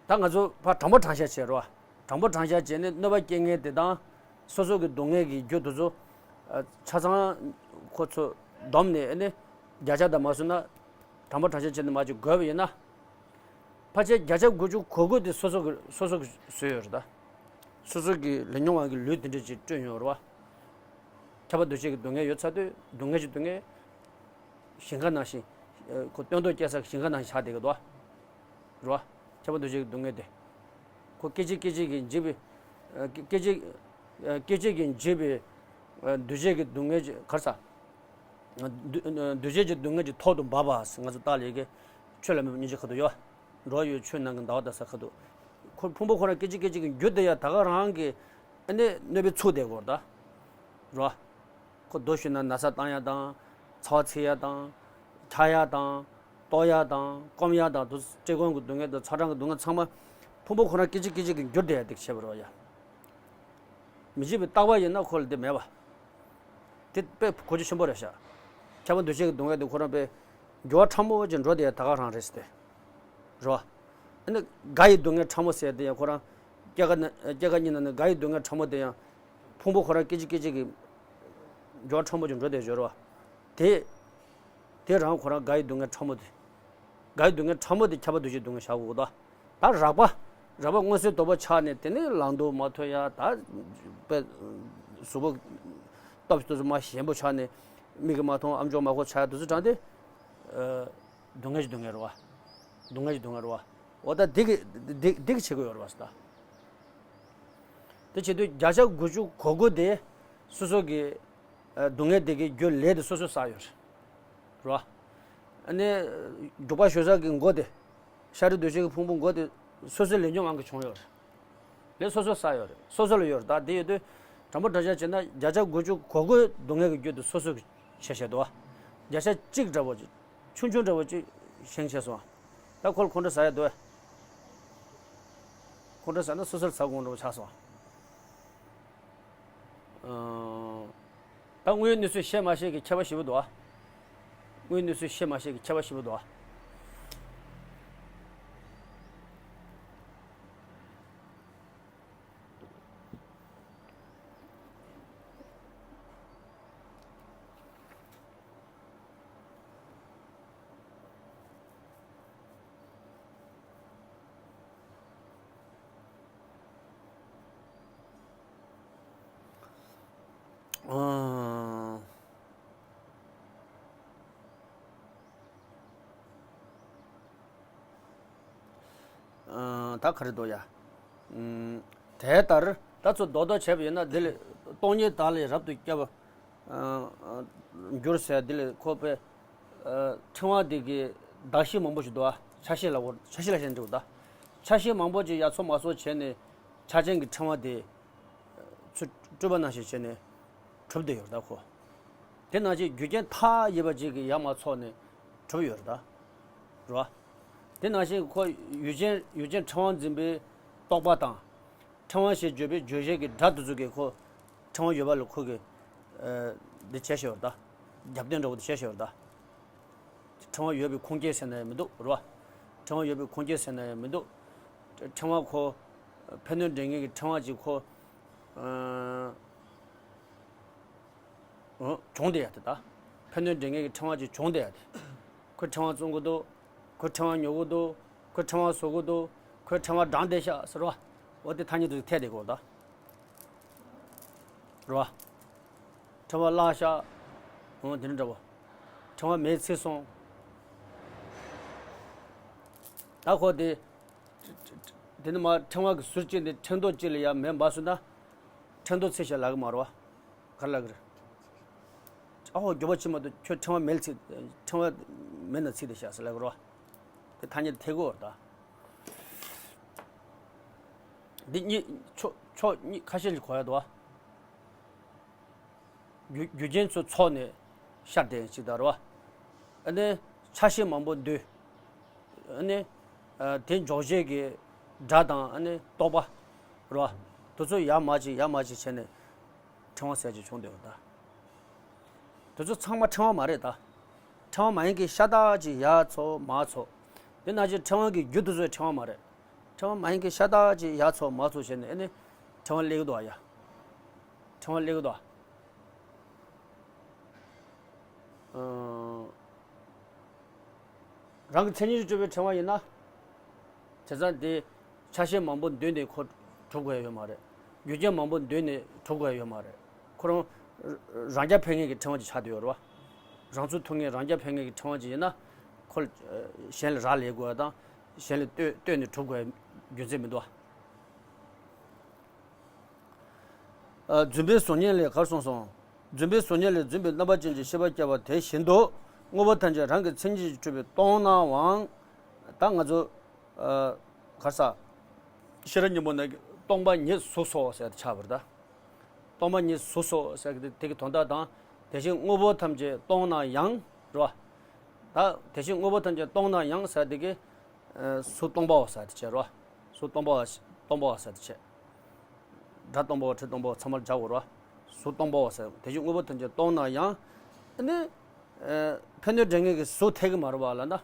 ད་ང་ཚོ་ཕར་དྲང་པོ་དྲང་བཞག་བྱས་རོ། དྲང་པོ་དྲང་བཞག་བྱས་ནས་གནོད་པ་སྐྱེལ་མཁན་དེ་དང་། སོ་སོ་གི་སྡུག་བསྔལ་གྱི་རྒྱུ་དེ་ཚོ། ཆ་ཚང་ཁོ་ཚོ་བསྡོམས་ནས་ཨ་ནི། བརྒྱ་ཆ་དང་མ་བཟུང་ན། དྲང་པོ་དྲང་བཞག་བྱས་ནས་མ་ཅིག་བགོས་པ་ཡིན་ན། ཕལ་ཆེར་བརྒྱ་ཆ་དགུ་བཅུ་གོ་དགུ་དེ་སོ་སོ་གི་སོ་སོ་གི་བཟོས་ཡོད་རེད་ད། སོ་སོ་གི་ལས་མྱོང་བ་གི་ལུས་དེ་འདྲ་ཅིག་བསྐྲུན་ཡོད་རེད་བ། ཁྱབ་པ་འདུ་བྱེད་ཀྱི་སྡུག་བསྔལ་ཡོད་ཚར་དུས་སྡུག་བསྔལ་གྱི་སྡུག་བསྔལ། ཞིང་ཁ་ནང་བཞིན། ཁོ་སྟོན་ཐོག་སྐྱེ་ས་ཞིང་ཁ་ནང་བཞིན་ཆགས་བསྡད་ཀྱི་འདུག་རེད་བ། ཁྱབ་པ་འདུ་བྱེད་ཀྱི་སྡུག་བསྔལ་དེ། ཁོ་སྐད་ཅིག་སྐད་ཅིག་གིས་འཇིག་པའི། སྐད་ཅིག་སྐད་ཅིག་གིས་འཇིག་པའི། འདུ་བྱེད་ཀྱི་སྡུག་བསྔལ་གྱི་གར་ས། འདུ་འདུ་བྱེད་ཀྱི་སྡུག་བསྔལ་གྱི་ཐོག་ཏུ་འབབ་པ་ང་ཚོ་ལྟག་ལས་ཀྱི་ཆོས་ལ་མོས་པ་སྙིང་རྗེ་ཁ་ཐུག་ཡོད། འགྲོ་བ་ཡི་ཆོས་ནང་གི་ཟླ་བ་ཟླ་ས་ཁ་ཐུག་ཁོ་ཕུང་པོ་ཁོ་རང་སྐད་ཅིག་སྐད་ཅིག་གི་རྒྱུ་དེ་ཡང་ད་ག་རང་གི་ ཨ་ནི་གནོད་པའི་ཚུལ་དེ་གོ་རེད་ད། རོ། ཁོ་རྡོ་གཞུས་ན་ན་ཚ་བཏང་ཡ་དང་། ཚ་བ་ཚིག་ཡ་དང་། འཁྱག་ཡ་དང་། ལྟོགས་ཡ་དང་། སྐོམ་ཡ་དང་། དུ་བཀྲེས་སྐོམ་གྱི་སྡུག་བསྔལ་དང་། ཚ་གྲང་གི་སྡུག་བསྔལ་ཚང་མ་ཕུང་པོ་ཁོ་རང་སྐད་ཅིག་སྐད་ཅིག་གིས་འགྱུར་བསྡད་ཡ་དེ་བྱེད་པ་རེད་ཡ། མི་བྱེད་པའི་རྟག་པ་ཡིན་ན་ཁོ་ལ་དེ་མེད་པ། དེ་དཔེ་གོ་རྒྱུ་ཆེན་པོ་རེད་ཤག་ཁྱབ་པ་འདུ་བྱེད་ཀྱི་སྡུག་བསྔལ་དེ་ཁོ་རང་དཔེ་འགྱུར་བ་ཕྲ་མོ་ཅིག་འགྲོ་བསྡད་ཡ་ད་ག་རང་རེད་ཟེར་ཏེ། རོ། ཨ་ནི་དགའ་ཡི་སྡུག་བསྔལ་ཕྲ་མོ་ཟེར་དེ་ཡང་ཁོ་རང་། སྐྱེ་རྒ་ན་སྐྱེ་རྒ་གཉིས་ན་ནི་དགའ་ཡི་སྡུག་བསྔལ་ཕྲ་མོ་དེ་ཡང་། ཕུང་པོ་ཁོ་རང་སྐད་ཅིག་སྐད་ཅིག་གིས་འགྱུར་བ་ཕྲ་མོ་ཅིག་འགྲོ་བསྡད་ཡོད་རེད་བ། དེ། དེ་རང་ཁོ་རང་དགའ་ཡི་སྡུག་བསྔལ་ཕྲ་མོ་དེ། དགའ་ཡི་སྡུག་བསྔལ་ཕྲ་མོ་དེ་ཁྱབ་པ་འདུ་བྱེད་སྡུག་བསྔལ་བཞག་དགོས་ད། ད་རགས་པ། རགས་པ་མངོན་གསལ་དོད་པོ་ཆགས་ནས་དེ་ནས་ལངས་འདུག་མ་ཐུབ་ཡ་ད། དཔེ། གཟུགས་པོ། སྟོབས་ཤིག་ཏུ་མ་ཞན་པོ་ཆགས་ནས། མིག་གིས་མ་མཐོང་ཨམ་ཅོག་མ་གོ་ཆགས་ཡ་དེ་ཚོ་དྲངས་ཏེ། སྡུག་བསྔལ་གྱི་སྡུག་བསྔལ་རེད་བ། སྡུག་བསྔལ་གྱི་སྡུག་བསྔལ་རེད་བ། འོ་ད་འདི་གི་འདི་འདི་གི་བྱེད་དགོས་ཡོད་རེད་བ་ཟེར་ད། དེ་བྱེད་དུས་བརྒྱ་ཆ་དགུ་བཅུ་གོ་དགུ་དེ་སོ་སོ་གི་སྡུག་བསྔལ་དེ་གི་རྒྱུ་ལས་དེ་སོ་སོས་བསགས་ཡོད་རེད་བ། ཨ་ནི་འབྲུག་པ་ཞོལ་ཟས་ཀྱི་མགོ་དེ། ཤ་རུས་གདོས་བཅས་ཀྱི་ཕུང་པོ་མགོ་དེ་སོ་སོའི་ལས་འབྱུང་ངང་གིས་བྱུང་ཡོད་རེད། ལས་སོ་སོས་བསགས་ཡོད་རེད། སོ་སོ་ལ་ཡོད་རེད་ད། དེ་ཡོད་དུས་དྲང་པོ་དྲང་བཞག་བྱས་ན་བརྒྱ་ཆ་དགུ་བཅུ་གོ་དགུ་སྡུག་བསྔལ་གྱི་རྒྱུ་དེ་སོ་སོ་གི་བྱས་བྱས་འདུག་བ། བརྒྱ་ཆ་གཅིག་འདྲ་བོ་ཅིག་ཆུང་ཆུང་འདྲ་བོ་ཅིག་བཞེངས་བྱས་སོང་། ད་ཁོ་ལ་ཁོང་ཁྲོ་ཟ་ཡ་འདུག་བས། ཁོང་ཁྲོ་ཟ་ན་སོ་སོར་ཟ་དགོས་འདྲ་བོ་ཆགས་སོང་། ཨང་། ད་དངོས་ཡོད་གནས་ཚུལ་ཤེས་མ་ཤེས་ཀྱི་ཁྱད་པར་ཞེ་པོ་འདུག་ཨ། དངོས་ཡོད་གནས་ཚུལ་ཤེས་མ་ཤེས་ཀྱི་ཁྱད་པར་ཞེ་པོ་འདུག་ཨ། ཨང་། ཨང་། ད་ག་རེ་འདུག་ཡ། ཨང་། དེ་ལྟར་ད་ཚོ་རྡོག་རྡོག་བྱས་པ་ཡིན་ན་འདི་ལས་སྟོང་ཉིད་བདག་ལས་རབ་ཏུ་སྐྱབས། ཨང་། འགྱུར་ཟེར་འདི་ལས་ཁོ་པའི། ཨ། ཕྲེང་བ་འདི་གི་གདགས་གཞི་མང་པོ་ཞིག་འདུག་ཨ། ཆ་ཤས་ལ་འོ་ཆ་ཤས་ལ་བཤད་འགྲོ་ད། ཆ་ཤས་མང་པོ་ཅིག་ཡར་ཚོ་མར་ཚོ་བྱས་ནས་ཆ་ཅན་གྱི་ཕྲེང་བ་དེ་ཚུར་སྤྲུལ་པ་ནང་བཞིན་བྱས་ནས་གྲུབ་བསྡད་ཡོད་རེད་ད་ཁོ། དེ་ནང་བཞིན་རྒྱུ་རྐྱེན་མཐའ་ཡས་པ་ཅིག་གིས་ཡར་མར་ཚོགས་ནས་གྲུབ་ཡོད་རེད་ད། རེད་བ། དེ་ནང་བཞིན་ཁོ་ཡུལ་ཅན་ཡུལ་ཅན་ཕྲེང་བ་འཛིན་པའི་རྟོག་པ་དང་། ཕྲེང་བ་ཞེས་བརྗོད་པའི་བརྗོད་བྱེད་ཀྱི་སྒྲ་དེ་ཚོ་གིས་ཁོ་ཕྲེང་བ་ཡོད་པ་ལ་ཁོ་གིས་ཨ། འདི་བྱས་ཤེས་པར་གདའ། རྒྱབ་རྟེན་འདྲ་བོ་དེ་བྱས་ཤེས་པར་གདའ། ཕྲེང་བ་ཡོད་པའི་ཁུངས་སྐྱེལ་ཟེར་ན་ཡང་མི་འདུག་རེད་བ། ཕྲེང་བ་ཡོད་པའི་ཁུངས་སྐྱེལ་ཟེར་ན་ཡང་མི་འདུག་ཕྲེང་བ་ཁོ་ཕན་གནོད་འདྲེན་མཁན་གྱི་ཕྲེང་བ་ཅིག་ཁོ་ཨ། བྱུང་བསྡད་ཡ་དེ་ད། ཕན་གནོད་འདྲེན་མཁན་གྱི་ཕྲེང་བ་ཅིག་བྱུང་བསྡད་ཡ་དེ། ཁོས་ཕྲེང་བ་བཙོང་གི་འདུག་ཁོས་ཕྲེང་བ་ཉོ་གི་འདུག་ཁོས་ཕྲེང་བ་བཟོ་གི་འདུག་ཁོས་ཕྲེང་བ་འགྲངས་བསྡད་ཤག་ཟེར་བ། འོ་དེ་ཐ་སྙད་དུ་ཐད་བསྡད་དགོས་ད། རེད་བ། ཕྲེང་བ་བརླག་ཤག་འོ་དེ་འདྲ་འདྲ་བོ། ཕྲེང་བ་མེས་ཚིག་སོང་། ད་ཁོ་དེ། དེ་ནི་མ་ཕྲེང་བ་གི་ཟུར་གཅིག་ནས་ཕྲེང་རྡོག་གཅིག་ལ་ཡ་མེ་འབར་སོང་ན། ཕྲེང་རྡོག་ཚིག་ཤག་ལབ་གི་མ་རེད་བ། ག་རེ་ལབ་གི་རེད། ཨ་ཧོ་མགྱོགས་པོ་ཕྱིན་མ་གཏོགས་ཁྱོད་ཕྲེང་བ་མེ་ལ་ཚིག་ཕྲེང་བ་མེ་ནང་ཚིག་བསྡད་ཤག་ཟེར་ལབ་གི་རེད་བ། དེ་ཐ་སྙད་ཐད་གོ་ད། འདི་གཉིས་ཕྱོགས་ཕྱོགས་གཉིས་ཁ་ཤས་ལ་གོ་ཡ་འདུག་བ། རྒྱུ་རྒྱུ་རྐྱེན་ཚོ་ཚོགས་ནས་ཤར་བསྡད་ཅིག་ད་རེད་བ། ཨ་ནི་ཆ་ཤས་མང་པོ་འདུས། ཨ་ནི་ཨ་དེ་འཇོག་བྱེད་ཀྱི་སྒྲ་དང་ཨ་ནི་རྟོག་པ་རེད་བ། དེ་ཚོ་ཡར་མར་ཅིག་ཡར་མར་ཅིག་བྱས་ནས་ཕྲེང་བ་ཟེར་ཅིག་བྱུང་བསྡད་ཡོད་ད། དེ་ཚོ་ཚང་མ་ཕྲེང་བ་མ་རེད་ད། ཕྲེང་བ་མ་ཡིན་མཁན་ཤ་སྟག་ཅིག་ཡར་ཚོགས་མར་ཚོགས། དེ་ནང་བཞིན་ཕྲེང་བ་གི་རྒྱུ་དེ་ཚོ་ཕྲེང་བ་མ་རེད། ཕྲེང་བ་མ་ཡིན་མཁན་ཤ་སྟག་ཅིག་ཡར་ཚོགས་མར་ཚོགས་བྱས་ནས་ཨ་ནི་ཕྲེང་བ་སླེབས་ཀྱི་འདུག་ཨ་ཡ། ཕྲེང་བ་སླེབས་ཀྱི་འདུག་ཨ། ཨང་། རང་གི་མཚན་ཉིད་ཀྱིས་གྲུབ་པའི་ཕྲེང་བ་ཡིན་ན། བྱས་ཙང་དེ་ཆ་ཤས་མང་པོ་འདུས་ནས་ཁོ་གྲུབ་དགོས་ཡ་ཡོད་མ་རེད། རྒྱུ་རྐྱེན་མང་པོ་འདུས་ནས་གྲུབ་དགོས་ཡ་ཡོད་མ་རེད། ཁོ་རང་རང་རྐྱ་འཕེར་མཁན་གྱི་ཕྲེང་བ་ཅིག་ཆགས་བསྡད་ཡོད་རེད་བ། རང་ཚུགས་ཐུབ་མཁན་རང་རྐྱ་འཕེར་མཁན་གྱི་ཕྲེང་བ་ཅིག་ཡིན་ན། ཁོ་ལ་གཞན་ལ་རག་ལས་དགོས་ཡ་དང་གཞན་ལ་ལྟོས་ལྟོས་ནས་གྲུབ་དགོས་ཡ་རྒྱུ་མཚན་མི་འདུག་བ། ཨ། རྫུན་པའི་གཟུགས་བརྙན་ལས་ག་རེ་གསུངས་སོང་། རྫུན་པའི་གཟུགས་བརྙན་ལས་རྫུན་པའི་རྣམ་པ་ཅན་གྱི་ཤེས་པ་སྐྱེ་བ་དེ་བཞིན་དུ། དངོས་པོ་ཐམས་ཅད་རང་གི་མཚན་ཉིད་ཀྱིས་གྲུབ་པས་སྟོང་ནའང་། ད་ང་ཚོ། ཨ། ག་རེ་ཟ། ཤེས་རབ་སྙིང་པོ་ནང་གི་སྟོང་པ་ཉིད་གཟུགས་སོ་ཟེར་དེ་ཆགས་པ་རེད་ད། སྟོང་པ་ཉིད་གཟུགས་སོ་ཟེར་གི་དེ་གི་དོན་དག་དང་། དེ་བཞིན་དངོས་པོ་ཐམས་ཅད་སྟོང་ན་ཡང་རེད་བ། ད་དེ་བཞིན་དངོས་པོ་ཐམས་ཅད་སྟོང་ན་ཡང་ཟེར་དེ་གི་གཟུགས་སྟོང་པའོ་ཟེར་དེ་བྱས་རེད་བ། གཟུགས་སྟོང་པའོ། སྟོང་པའོ་ཟེར་དེ་བྱས། སྒྲ་སྟོང་པའོ། དྲི་སྟོང་པའོ། ཚང་མར་སྦྱར་དགོས་རེད་བ། གཟུགས་སྟོང་པའོ་ཟེར། དེ་བཞིན་དངོས་པོ་ཐམས་ཅད་སྟོང་ན་ཡང་། ཨ་ནི། ཕན་གནོད་འབྲེལ་ངེས་ཀྱི་གཟུགས་འཐད་ཀྱི་མ་རེད་བ་ལབ་ན།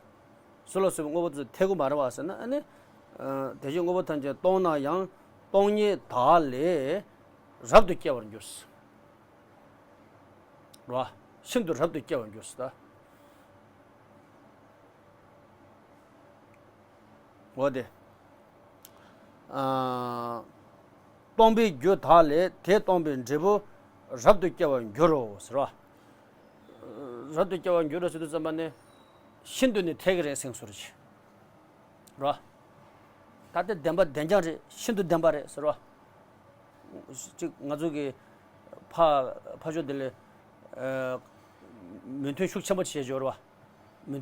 གཟུགས་ལ་སོགས་པའི་དངོས་པོ་ཚོ་འཐད་ཀྱི་མ་རེད་བ་ཟེར་ན། ཨ་ནི། དེ་བཞིན་དངོས་པོ་ཐམས་ཅད་སྟོང་ན་ཡང་སྟོང་ཉིད་བདག་ལས་རབ་ཏུ་སྐྱེ་བར་འགྱུར། རེད་བ། ཤིན་ཏུ་རབ་ཏུ་སྐྱེ་བར་འགྱུར་ཟེར་ད། འོ་དེ། ཨ། སྟོང་པའི་རྒྱུ་དག་ལས་དེ་སྟོང་པའི་འབྲས་བུ་རབ་ཏུ་སྐྱེ་བར་འགྱུར་རོ་ཟེར་བ། རབ་ཏུ་སྐྱེ་བར་འགྱུར་རོ་ཟེར་དུས་ཙམ་པ་ནི། ཤིན་ཏུ་ནི་འཐད་ཀྱི་རེད་ཟེར་གྱི་རེད། རེད་བ། ད་ལྟའི་བདེན་པ་བདེན་རྐྱང་རེད། ཤིན་ཏུ་བདེན་པ་རེད་ཟེར་བ། ཅིག་ང་ཚོ་གི་ཕ་ཕ་ཤོག་དེ་ལས། ཨ། མོས་མཐུན་ཤུགས་ཆེན་པོ་བྱེད་འཇོག་རེད་བ། མི།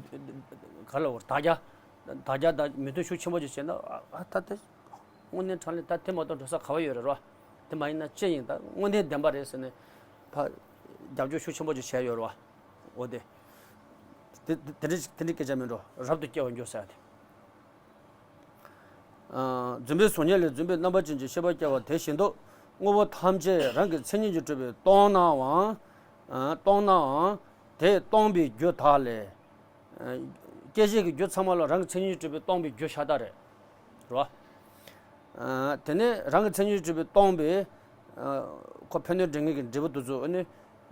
ག་ལ་བར་དག་རྒྱ། དག་རྒྱ་དང་མོས་མཐུན་ཤུགས་ཆེན་པོ་ཅིག་བྱས་ན། ཨ། ད་དེ་དངོས་གནས་དྲང་གནས་ད་དེ་མ་གཏོགས་འགྲོ་ས་ག་བ་ཡོད་རེད་རོ། དེ་མ་ཡིན་ན་ཅི་ཡིན། ད་དངོས་གནས་བདེན་པ་རེད་ཟེར་ནས་ཕ་རྒྱབ་སྐྱོར་ཤུགས་ཆེན་པོ་ཅིག་བྱས་ཡོད་རེད་བ། འོ་དེ། དེ་དེ་དེ་འདྲ་དེ་འདྲ་སྐད་ཆ་མིན་འགྲོ། རབ་ཏུ་སྐྱེ་བར་འགྱུར་ཟེར་ཡ་དེ། ཨ། རྫུན་པའི་གཟུགས་བརྙན་ལས་རྫུན་པའི་རྣམ་པ་ཅན་གྱི་ཤེས་པ་སྐྱེ་བ་དེ་བཞིན་དུ། དངོས་པོ་ཐམས་ཅད་རང་གི་མཚན་ཉིད་ཀྱིས་གྲུབ་པས་སྟོང་ནའང་། ཨ། སྟོང་ནའང་། དེ་སྟོང་པའི་རྒྱུ་དག་ལས། ཨ། སྐྱེད་བྱེད་ཀྱི་རྒྱུ་ཚང་མ་ལ་རང་གི་མཚན་ཉིད་ཀྱིས་གྲུབ་པའི་སྟོང་པའི་རྒྱུ་ཤ་སྟག་རེད། རེད་བ། ཨ། དེ་ནས་རང་གི་མཚན་ཉིད་ཀྱིས་གྲུབ་པའི་སྟོང་པའི། ཨ། ཁོ་ཕན་གནོད་འབྲེལ་ངེས་ཀྱི་འབྲས་བུ་དེ་ཚོ་ནི་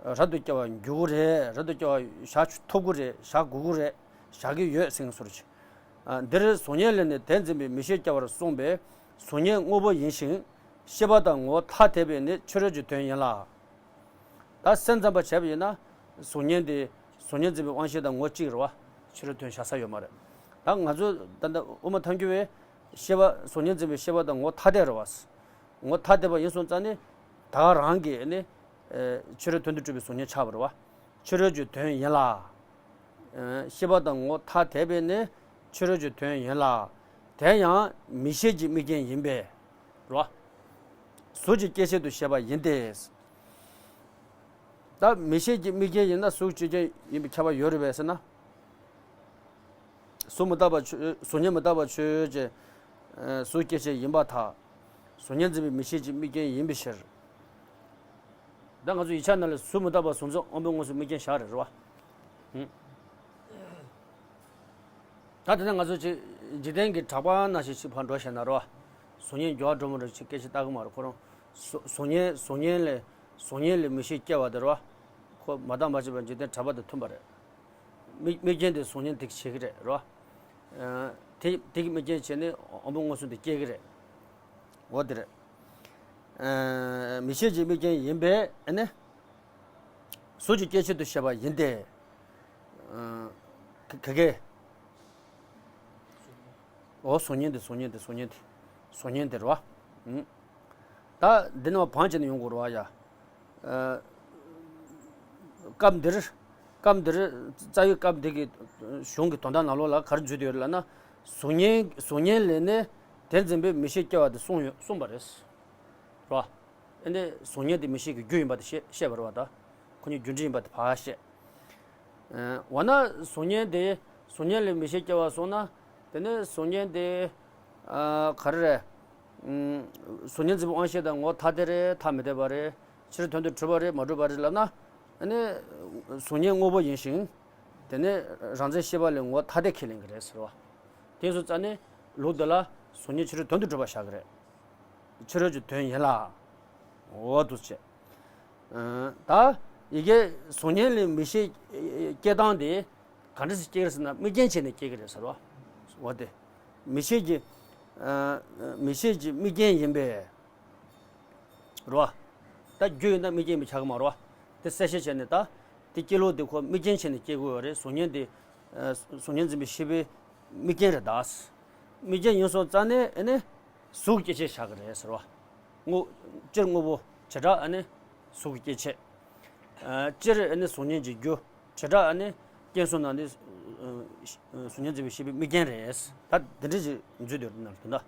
རབ་ཏུ་སྐྱེ་བར་འགྱུར་གྱི་རེད། རབ་ཏུ་སྐྱེ་བར་བཞག་ཐུབ་ཀྱི་རེད། བཞག་དགོས་ཀྱི་རེད། བཞག་གི་ཡོད་ཟེར་གྱི་རེད། ཨ། འདིར་གཟུགས་བརྙན་ལས་ནི་དེ་འཛིན་པའི་མིག་ཤེས་སྐྱེ་བར་གསུངས་པས། གཟུགས་བརྙན་དངོས་པོ་ཡིན་ཞིང་། ཤེས་པ་དང་ངོ་བོ་ཐ་དད་པས་ནི་ཕྱི་རོལ་གྱི་དོན་ཡིན་ལ། ད་སེམས་ཙམ་པ་བྱས་པ་ཡིན་ན། གཟུགས་བརྙན་དེ་གཟུགས་བརྙན་འཛིན་པའི་དབང་ཤེས་དང་ངོ་བོ་གཅིག་རེད་བ། ཕྱི་རོལ་དོན་བཞག་ས་ཡོད་མ་རེད། ད་ང་ཚོ་ད་ལྟ་དབུ་མ་ཐལ་འགྱུར་བས་ཤེས་པ། གཟུགས་བརྙན་འཛིན་པའི་ཤེས་པ་དང་ངོ་བོ་ཐ་དད་རེད་བ། ངོ་བོ་ཐ་དད་པ་ཡིན་སོང་ཙང་ནི། ད་ག་རང་གིས་ནི། ཨེ། ཕྱི་རོལ་དོན་དུ་གྲུབ་པའི་གཟུགས་བརྙན་ཆགས་པ་རེད་བ། ཕྱི་རོལ་གྱི་དོན་ཡིན་ལ། ཨེ། ཤེས་པ་དང་ངོ་བོ་ཐ་དད་པས་ནི་ཕྱི་རོལ་གྱི་དོན་ཡིན་ལ། དེ་ཡང་མིག་ཤེས་ཀྱི་དམིགས་རྐྱེན་ཡིན་པས། རེད་བ། གཟུགས་ཀྱི་སྐྱེད་བྱེད་དུ་བཤད་པ་ཡིན་ཏེ། ད་མིག་ཤེས་ཀྱི་དམིགས་རྐྱེན་ཡིན་ན་གཟུགས་སྐྱེད་བྱེད་ཡིན་པའི་ཁྱབ་པ་ཡོད་རེད་པས་ཟེར་ན། གཟུགས་མི་རྟག་པ་ཆོས། གཟུགས་བརྙན་མི་རྟག་པ་ཆོས་ཅན། ཨ། གཟུགས་སྐྱེད་བྱེད་ཡིན་པར་ཐལ། གཟུགས་བརྙན་འཛིན་པའི་མིག་ཤེས་ཀྱི་དམིགས་རྐྱེན་ཡིན་པའི་ཕྱིར། ད་ང་ཚོ་ཡིག་ཆ་ནང་ལ་གཟུགས་མི་རྟག་པ་གཟུགས་འཛིན་དབང་པོའི་དངོས་སུ་དམིགས་རྐྱེན་བཞག་རེད། རེད་བ། ཧུམ། ད་དེ་ནས་ང་ཚོ་ཅིག་འཇིག་རྟེན་གྱི་གྲགས་པ་ནང་བཞིན་ཅིག་ཕར་འགྲོ་བྱས་ན་རེད་བ། གཟུགས་བརྙན་འགྱུར་བ་འགྲོ་མི་འགྲོ་ཅིག་སྐད་ཆ་ལྟ་གི་མ་རེད། ཁོ་རང་གཟུགས། གཟུགས་བརྙན། གཟུགས་བརྙན་ལས། གཟུགས་བརྙན་ལས་མིག་ཤེས་སྐྱེ་བ་དེ་རེད་བ། ཁོ་མ་བརྟགས་མ་དཔྱད་པར་འཇིག་རྟེན་གྲགས་པ་དང་མཐུན་པ་རེད། དམིགས། དམིགས་རྐྱེན་དེ་གཟུགས་བརྙན་དེ་གིས་བྱེད་ཀྱི་རེད། རེད་བ། ཨ། དེ། དེ་གིས་དམིགས་རྐྱེན་བྱས་ནས་དབང་པོའི་མངོན་སུམ་དེ་སྐྱེ་གི་རེད། འོ་དེ་རེད། ཨ། མིག་ཤེས་ཀྱི་དམིགས་རྐྱེན་ཡིན་པས་ནི། གཟུགས་ཀྱི་སྐྱེད་བྱེད་དུ་བཤད་པ་ཡིན་ཏེ། ཨ། ག་ག་གེ། འོ། གཟུགས་བརྙན་དེ། གཟུགས་བརྙན་དེ། གཟུགས་བརྙན་དེ། གཟུགས་བརྙན་དེ་རེད་བ། ཨུམ། ད་འདི་ནས་བང་བྱས་ནས་ཡོང་དགོས་རེད་བ་ཡ། ཨ། སྐབས་འདིར། སྐབས་འདིར། རྩ་བའི་སྐབས་འདི་གི་གཞུང་གི་དོན་དག་ནང་ལོགས་ལ་ག་རེ་འཛུལ་བསྡད་ཡོད་ལབ་ན། གཟུགས་བརྙན། གཟུགས་བརྙན་ལས་ནི་དེ་འཛིན་པའི་མིག་ཤེས་སྐྱེ་བ་དེ་གསུངས་ཡོད། གསུངས་པ་རེད། རེད་བ། ཨ་ནི་གཟུགས་བརྙན་དེ་མིག་ཤེས་ཀྱི་རྒྱུ་ཡིན་པ་དེ་བཤད། བཤད་པ་རེད་བ། ད་ཁོ་གཉིས་རྒྱུ་འབྲས་ཡིན་པ་དེ་ཕར་བཤད། ཨ། འོ་ན་གཟུགས་བརྙན་དེ། གཟུགས་བརྙན་ལས་མིག་ཤེས་སྐྱེ་བ་སོང་ན། དེ་ནས་གཟུགས་བརྙན་དེ། ཨ། ག་རེ་རེད། ཨུམ། གཟུགས་བརྙན་འཛིན་པའི་དབང་ཤེས་དང་ངོ་བོ་ཐ་དད་རེད། ཐ་མི་དད་པ་རེད། ཕྱིར་དོན་དུ་གྲུབ་པ་རེད། མ་གྲུབ་པ་རེད་ལབ་ན། ཨ་ནི་གཟུགས་བརྙན་དངོས་པོ་ཡིན་ཞིང་། དེ་ནས་རང་མཚན་ཤེས་པ་ལས་ངོ་བོ་ཐ་དད་ཁས་ལེན་གྱི་རེད་ཟེར་བ། དེ་སོང་ཙང་ནི་ལུགས་འདི་ལ་གཟུགས་བརྙན་ཕྱི་རོལ་དོན་དུ་གྲུབ་པ་བཞག་གི་རེད། ཕྱི་རོལ་གྱི་དོན་ཡིན་ལ། འོ་འདུག་སེ་བྱས། ཨ། ད་ཡི་གེ་གཟུགས་བརྙན་ལས་མིག་ཤེས་སྐྱེ་སྟངས་དེ་ག་འདྲ་སེ་སྐྱེ་གི་རེད་ཟེར་ན། དམིགས་རྐྱེན་བྱས་ནས་སྐྱེ་གི་རེད་ཟེར་བ། འོ་དེ། མིག་ཤེས་ཀྱི། ཨ། མིག་ཤེས་ཀྱི་དམིགས་རྐྱེན་ཡིན་པས། རེད་བ། ད་རྒྱུ་ཡིན་ན་དམིགས་རྐྱེན་མི་ཆགས་ཀྱི་མ་རེད་བ། དེ་གསལ་བཤད་བྱས་ནས། ད་དེ་སྐྱེ་ལུགས་དེ་ཁོ་དམིགས་རྐྱེན་བྱས་ནས་སྐྱེ་དགོས་པ་རེད། གཟུགས་བརྙན་དེ། ཨ། གཟུགས་བརྙན་འཛིན་པའི་ཤེས་པའི་དམིགས་རྐྱེན་རེད་ད། དམིགས་རྐྱེན་ཡིན་སོང་ཙང་ནས། ཨ་ནི་གཟུགས་སྐྱེད་བྱེད་བཞག་གི་རེད་ཟེར་བ། དངོས། སྤྱིར་དངོས་པོ་བྱེ་བྲག་ཨ་ནི་གཟུགས་ཀྱི་སྐྱེད་བྱེད། ཨ། སྤྱིར་ཨ་ནི་གཟུགས་བརྙན་གྱི་རྒྱུ། བྱེ་བྲག་ཨ་ནི་རྐྱེན་སོང་ན་ནི། ཨ། གཟུགས་བརྙན་འཛིན་པའི་ཤེས་པའི་དམིགས་རྐྱེན་རེད། ད་དེ་འདྲ་ཞིག་འཛུལ་འདུག་ན། དེ་འདྲ་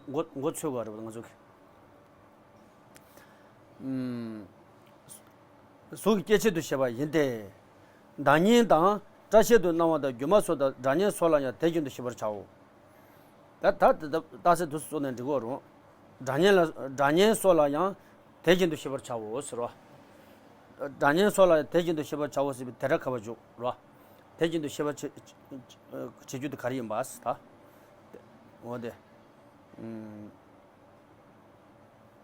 མགོ་མགོ་ཚོས་དགོས་རེད་པ། ང་ཚོ་གི། གཟུགས་ཀྱི་སྐྱེ་མཆེད་དུ་བཤད་པ་ཡིན་ཏེ། བདག་ཉིད་དང་སྐྲ་ཤད་དུ་སྣང་བ་དང་སྒྱུ་མ་སོགས་དང་སྒྲ་སྙན་སོགས་ལ་ཡང་དེ་བཞིན་དུ་ཤེས་པར་བྱའོ། ད་ད་ད་ད་རྟགས་གསལ་དུ་སོགས་ནས་འགྲིག་གོ་རུང་། སྒྲ་སྙན་ལ་སྒྲ་སྙན་སོགས་ལ་ཡང་དེ་བཞིན་དུ་ཤེས་པར་བྱའོ་ཟེར་བ། སྒྲ་སྙན་སོགས་ལ་ཡང་དེ་བཞིན་དུ་ཤེས་པར་བྱའོ་ཟེར་བའི་དེ་སྒྲ་ཁ་བ་འཇུག་རོ། དེ་བཞིན་དུ་ཤེས་པར་བྱེད་བྱེད་རྒྱུ་དེ་ག་རེ་ཡིན་པ་ཟེར་ད། འོ་དེ།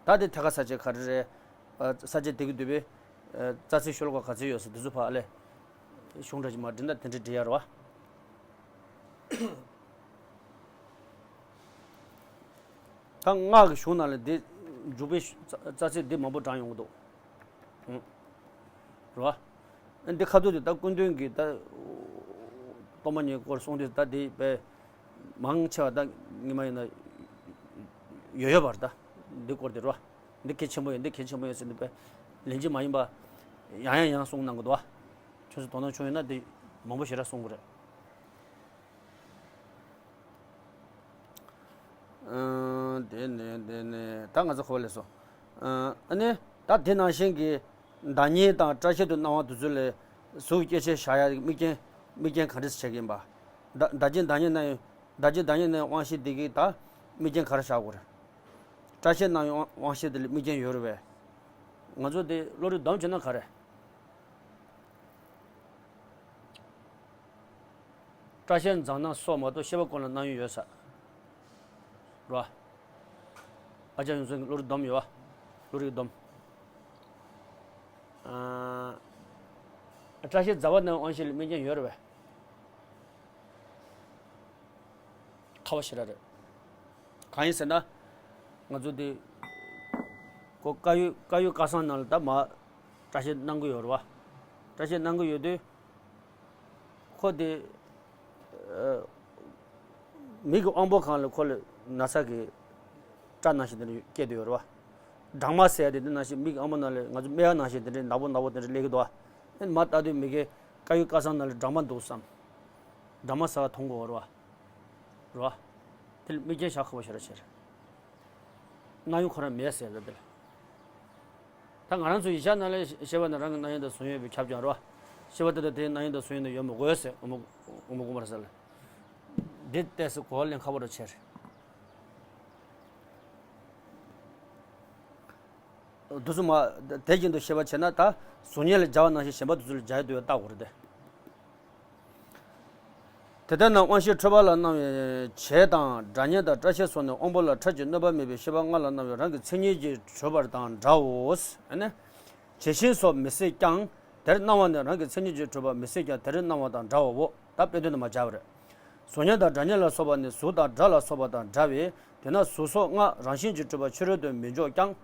ད་དེ་ཐད་ཀ་ས་ཆ་ག་རེ་རེད། ས་ཆ་དེ་གི་འདུས་པའི་རྩ་ཚིག་ཤོ་ལོ་ཀ་ག་ཚོད་ཡོད་ཟེར་དེ་ཚོ་ཕར་ཨ་ལས། གཞུང་འདྲ་ཅིག་མར་འབྲི་ན་དེ་འདྲ་འབྲི་ཡ་རེད་བ། ད་སྔགས་ཀྱི་གཞུང་ནང་ལ་འདི་འཇུག་པའི་རྩ་ཚིག་འདི་མང་པོ་དྲངས་ཡོང་གི་འདུག་རེད་བ། འདི་ཁ་ཐུག་དེ་ད་སྐུ་མདུན་གྱིས་ད་གཏོར་མ་གཉིས་སྐོར་གསུངས་དུས་ད་འདི་དཔེ་མང་ཆེ་བ་ད་ངེས་མ་ཡིན་ན་ཡོད་ཡོད་པར་ད་འདི་སྐོར་དེ་རེད་བ། འདི་གལ་ཆེན་པོ་ཡིན་འདི་གལ་ཆེན་པོ་ཡིན་ཟེར་འདི་དཔེ་ལན་གཅིག་མ་ཡིན་པ་ཡང་ཡང་ཡང་གསུངས་གནང་གི་འདུག་བ། ཁྱོད་ཚོ་དོ་སྣང་བྱུང་ཡོད་ན་འདི་མང་པོ་ཞེ་དྲག་གསུང་གི་རེད། དེ་ནས་དེ་ནས་ད་ང་ཚོ་གོ་བ་ལེན་སོང་། ཨ་ནི་ད་དེ་ནང་བཞིན་གྱི་བདག་ཉིད་དང་སྐྲ་ཤད་དུ་སྣང་བ་དེ་ཚོ་ལས་གཟུགས་སྐྱེ་མཆེད་བཞག་ཡ་དམིགས་རྐྱེན་དམིགས་རྐྱེན་ག་འདྲ་བྱེད་ཀྱི་ཡིན་པ། བདག་བདག་བྱེད་བདག་ཉིད་སྣང་ཡུལ་བདག་བྱེད་བདག་ཉིད་སྣང་ཡུལ་དབང་ཤེས་འདི་གིས་ད་དམིགས་རྐྱེན་ག་རེ་བཞག་དགོས་རེད། སྐྲ་ཤད་སྣང་ཡུལ་དབང་ཤེས་དེ་ལ་དམིགས་རྐྱེན་ཡོད་རེད་པས། ང་ཚོ་དེ་བློ་རིག་སྡོམ་བྱས་ན་ག་རེ། སྐྲ་ཤད་འཛག་སྣང་སོགས་མ་གཏོགས་ཤེས་པ་ཀུན་ལ་སྣང་ཡུལ་ཡོད་ས་རེད་བ། ཨ་ཅག་ཡོངས་འཛིན་གྱི་བློ་རིག་སྡོམ་ཡོད་བ། བློ་རིག་སྡོམ། ཨ། སྐྲ་ཤད་འཛག་པ་སྣང་དབང་ཤེས་ལ་དམིགས་རྐྱེན་ཡོད་རེད་བས། ཁ་བ་ཞེ་དྲག་རེད། གང་ཡིན་ཟེར་ན། ང་ཚོ་འདི། ཁོ་དཀར་ཡོལ་དཀར་ཡོལ་སྐལ་བཟང་ནང་ལ་ད་མར་སྐྲ་ཤད་སྣང་གི་ཡོད་རེད་བ། སྐྲ་ཤད་སྣང་གི་ཡོད་དུས། ཁོ་དེ། ཨ། མིག་གི་དབང་པོ་སྒང་ལ་ཁོ་ལ་ན་ཚ་གི་སྐྲ་ནང་བཞིན་དེ་འདྲ་སྐྱེས་བསྡད་ཡོད་རེད་བ། སྦྲང་མ་ཟེར་ཡ་དེ་འདི་ནང་བཞིན་མིག་གི་དབང་པོ་ནང་ལ་ང་ཚོ་སྨྲེ་བ་ནང་བཞིན་དེ་འདྲ་ནག་པོ་ནག་པོ་དེ་འདྲ་སླེབས་ཀྱི་འདུག་བ། ཨེ་མར་ལྟ་དུས་མི་དགེ་དཀར་ཡོལ་སྐལ་བཟང་ནང་ལ་སྦྲང་མ་འདུག་བསམ། སྦྲང་མ་ཟ་བ་མཐོང་གི་ཡོད་རེད་བ། རེད་བ། དེ་ལ་དམིགས་རྐྱེན་བཞག་ཁག་པོ་ཞེ་དྲག་ཆེ་རེད། སྣང་ཡུལ་ཁོ་རང་མེད་ཟེར་རེད་དེ་ལ། ད་ང་རང་ཚོ་ཡིག་ཆ་ནང་ལ་ཤེས་པ་ནི་རང་གི་སྣང་ཡུལ་དང་གཟུང་ཡུལ་བའི་ཁྱབ་ཀྱང་རོ། ཤེས་པ་དེ་དང་དེའི་སྣང་ཡུལ་དང་གཟུང་ཡུལ་ནི་ཡོད་མི་དགོས་ཟེར་འོ་མ་འོ་མ་དགོངས་པར་ཟེར་ལ། འདི་ཏོག་ཙམ་གོ་བ་ལེན་ཁག་པོ་རུ་ཆེ་རེད། དུས་གསུམ་མ་དེ་བཞིན་དུ་ཤེས་པར་བྱས་ན་ད་གཟུགས་བརྙན་ལ་སྦྱར་བ་ནང་བཞིན་གཞན་པ་དེ་ཚོ་ལ་སྦྱར་ཡ་འདུག་ཡ་བལྟ་དགོས་རེད་དེ། དེ་ལྟར་ན་དབང་ཤེས་འཕྲོད་པ་ལ་སྣང་བའི་བྱད་དང་སྒྲ་སྙན་དང་སྐྲ་ཤད་སོགས་ནི་དབང་པོ་ལ་འཕྲལ་གྱི་གནོད་པ་མེད་པའི་ཤེས་པ་ལྔ་ལ་སྣང་བའི་རང་གི་མཚན་ཉིད་ཀྱིས་གྲུབ་པ་དང་འདྲའོ། ཨ་ནི། བྱད་བཞིན་སོགས་མི་སྲིད་ཀྱང་། དེར་སྣང་བ་ནི་རང་གི་མཚན་ཉིད་ཀྱིས་གྲུབ་པ་མི་སྲིད་ཀྱང་དེར་སྣང་བ་དང་འདྲའོ། ད་དཔེ་དོན་དུ་མ་སྦྱར་བ་རེད། གཟུགས་བརྙན་དང་སྒྲ་སྙན་ལ་སོགས་པ་ནི་གཟུགས་དང་སྒྲ་ལ་སོགས་པ་དང་འདྲ་བས་དེས་ན་གཟུགས་སོགས་ལྔ་རང་བཞིན་གྱིས་གྲུབ་པ་ཕྱི་རོལ་དུ་མི་འཇོག་ཀྱང་།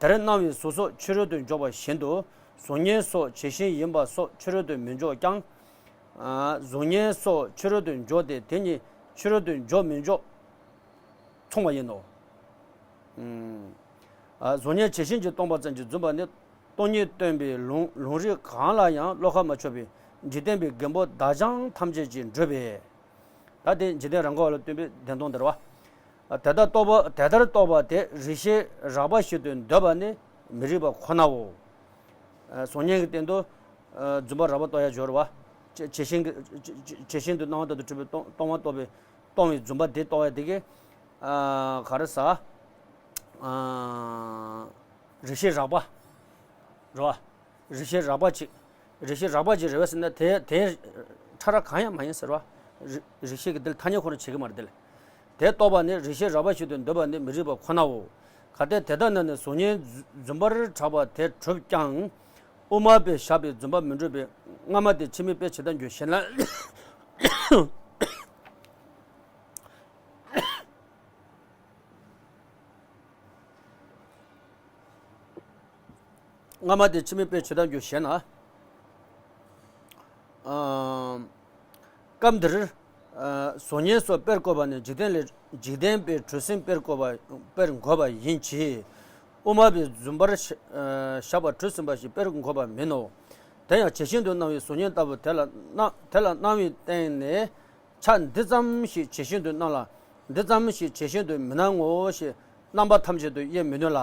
དེར་སྣང་བའི་གཟུགས་སོགས་ཕྱི་རོལ་དུ་འཇོག་པ་བཞིན་དུ། གཟུགས་བརྙན་སོགས་བྱད་བཞིན་ཡིན་པ་སོགས་ཕྱི་རོལ་དུ་མི་འཇོག་ཀྱང་། གཟུགས་བརྙན་སོགས་ཕྱི་རོལ་དུ་འཇོག་སྟེ་དེ་ཉིད་ཕྱི་རོལ་དུ་འཇོག་མི་འཇོག་མཚུངས་པ་ཡིན་ནོ། གཟུགས་བརྙན་བྱད་བཞིན་གྱིས་སྟོང་པ་ཙམ་གྱིས་བརྫུན་པ་ནི། སྟོང་ཉིད་སྟོན་པའི་ལུང་ལུང་རིགས་གང་ལ་ཡང་བློ་ཁ་མ་ཕྱོགས་པའི་འཇིག་རྟེན་པའི་རྒན་པོ་བདག་ཅག་ཐམས་ཅད་ཀྱིས་བསྒྲུབས་པས། ད་དེ་འཇིག་རྟེན་རང་ག་བ་ལ་སྟོན་པའི་བདེན་སྟོང་དེ་རེད་བ། དེ་ལྟར་རྟོགས་པ་དེ་ལྟར་རྟོགས་པ་དེ་རིགས་ཤེས་རགས་པ་ཞིག་ཏུ་འདོད་པ་ནི་མི་རིགས་པ་ཁོ་ནའོ། གཟུགས་བརྙན་གྱི་སྟེང་དུ་རྫུན་པ་རགས་པ་རྟོགས་ཡ་སྦྱོར་བ། བྱད་བཞིན་གྱི་བྱད་བཞིན་དུ་སྣང་བ་ལྟར་དུ་གྲུབ་པའི་སྟོང་སྟོང་པ་རྟོགས་པའི་སྟོང་བའི་རྫུན་པ་དེ་རྟོགས་ཡ་དེ་གི། ག་རེ་ཟ། རིགས་ཤེས་རགས་པ། རེད་བ། རིགས་ཤེས་རགས་པ་ཅིག་རིགས་ཤེས་རགས་པ་ཅིག་རེད་བ་ཟེར་ན་དེ་དེ་ཕྲ་རགས་གང་ཡང་མ་ཡིན་ཟེར་བ། རིགས་རིགས་ཤེས་ཀྱི་དེ་ལ་ཐ་སྙད་ཁོ་རང་བྱེད་ཀྱི་མ་རེད་དེ་ལ། དེ་རྟོགས་པ་ནི་རིགས་ཤེས་རགས་པ་ཞིག་ཏུ་འདོད་པ་ནི་མི་རིགས་པ་ཁོ་ནའོ། གལ་ཏེ་དེ་ལྟ་ན་ནི་གཟུགས་བརྙན་རྫུན་པར་གྲགས་པ་དེ་གྲུབ་ཀྱང་། དབུ་མ་པས་བཞག་པའི་རྫུན་པ་མི་འགྲུབ་པས་སྔ་མ་དེ་ཕྱི་མའི་དཔེ་ཇི་ལྟར་འགྱུར་ཞེ་ན། སྔ་མ་དེ་ཕྱི་མའི་དཔེ་ཇི་ལྟར་འགྱུར་ཞེ་ན། སྐབས་འདིར། གཟུགས་བརྙན་སོགས་དཔེར་བཀོད་པ་ནི་འཇིག་རྟེན་ལས་འཇིག་རྟེན་པའི་གྲུ་གཟིངས་དཔེར་བཀོད་པ་དཔེར་འགོད་པ་ཡིན་གྱི། དབུ་མ་པའི་རྫུན་པར་བཞག་པ་གྲུ་གཟིངས་པ་ཞིག་དཔེར་འགོད་པ་མིན་ནོ། དེ་ཡང་བྱད་བཞིན་དུ་སྣང་བའི་གཟུགས་བརྙན་ལྟ་བུ་དེ་ལ་སྣང་དེ་ལ་སྣང་བའི་སྟེང་ནས། ཆ་འདི་ཙམ་ཞིག་བྱད་བཞིན་དུ་སྣང་ལ། འདི་ཙམ་ཞིག་བྱད་བཞིན་དུ་མི་སྣང་ངོ་ཞེས་རྣམ་པ་ཐམས་ཅད་དུ་དབྱེ་མི་ནུས་ལ།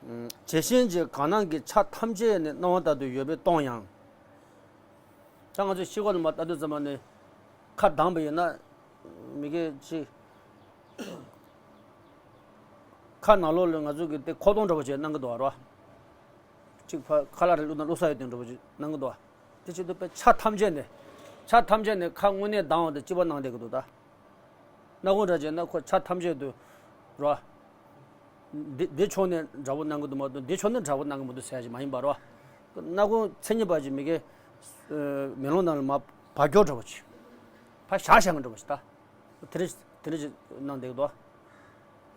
ཇི་བཞིན་གྱི་གང་སྣང་གི་ཆ་ཐམས་ཅད་ནི་སྣང་བ་ལྟར་དུ་ཡོད་པས་སྟོང་ཡང་། ད་ང་ཚོས་ཤེལ་སྒོ་ནང་མར་ལྟ་དུས་ཙམ་པ་ནས་ཁ་གདངས་པ་ཡིན་ན་མི་གེ་ཅི། ཁ་ནང་ལོགས་ལ་ང་ཚོ་གི་དེ་ཁོག་སྟོང་འདྲ་པོ་ཅིག་སྣང་གི་འདུག་བ་རོ། ཅིག་ཕ་ཁ་ལག་རེ་བླུགས་ན་བླུགས་ས་ཡོད་དེ་འདྲ་པོ་ཅིག་སྣང་གི་འདུག་བ། དེ་བྱེད་དུས་པའི་ཆ་ཐམས་ཅད་ནས། ཆ་ཐམས་ཅད་ནས་ཁ་དངོས་གནས་གདངས་པ་དང་གཅིག་པ་སྣང་བསྡད་ཀྱི་འདུག་ད། སྣ་ཁུང་འདྲ་བྱས་ན་ཁོ་ཆ་ཐམས་ཅད་དུ་རོ། འདི་འདི་ཕྱོགས་ནས་འདྲ་པོ་སྣང་གི་འདུག་མ་གཏོགས་འདི་ཕྱོགས་ནས་འདྲ་པོ་སྣང་གི་མི་འདུག་ཟེར་ཡ་ཞིག་མ་ཡིན་པ་རོ། སྣ་ཁུང་མཚན་ཉིད་པ་ཅིག་མི་གེ་མེ་ལོང་ནང་ལ་མར་བབས་སྐྱོར་འདྲ་པོ་ཅིག་ཕར་བཞག་བཞག་གི་འདྲ་པོ་ཅིག་ད། དེ་འདྲ་དེ་འདྲ་ཅིག་སྣང་བསྡད་ཀྱི་འདུག་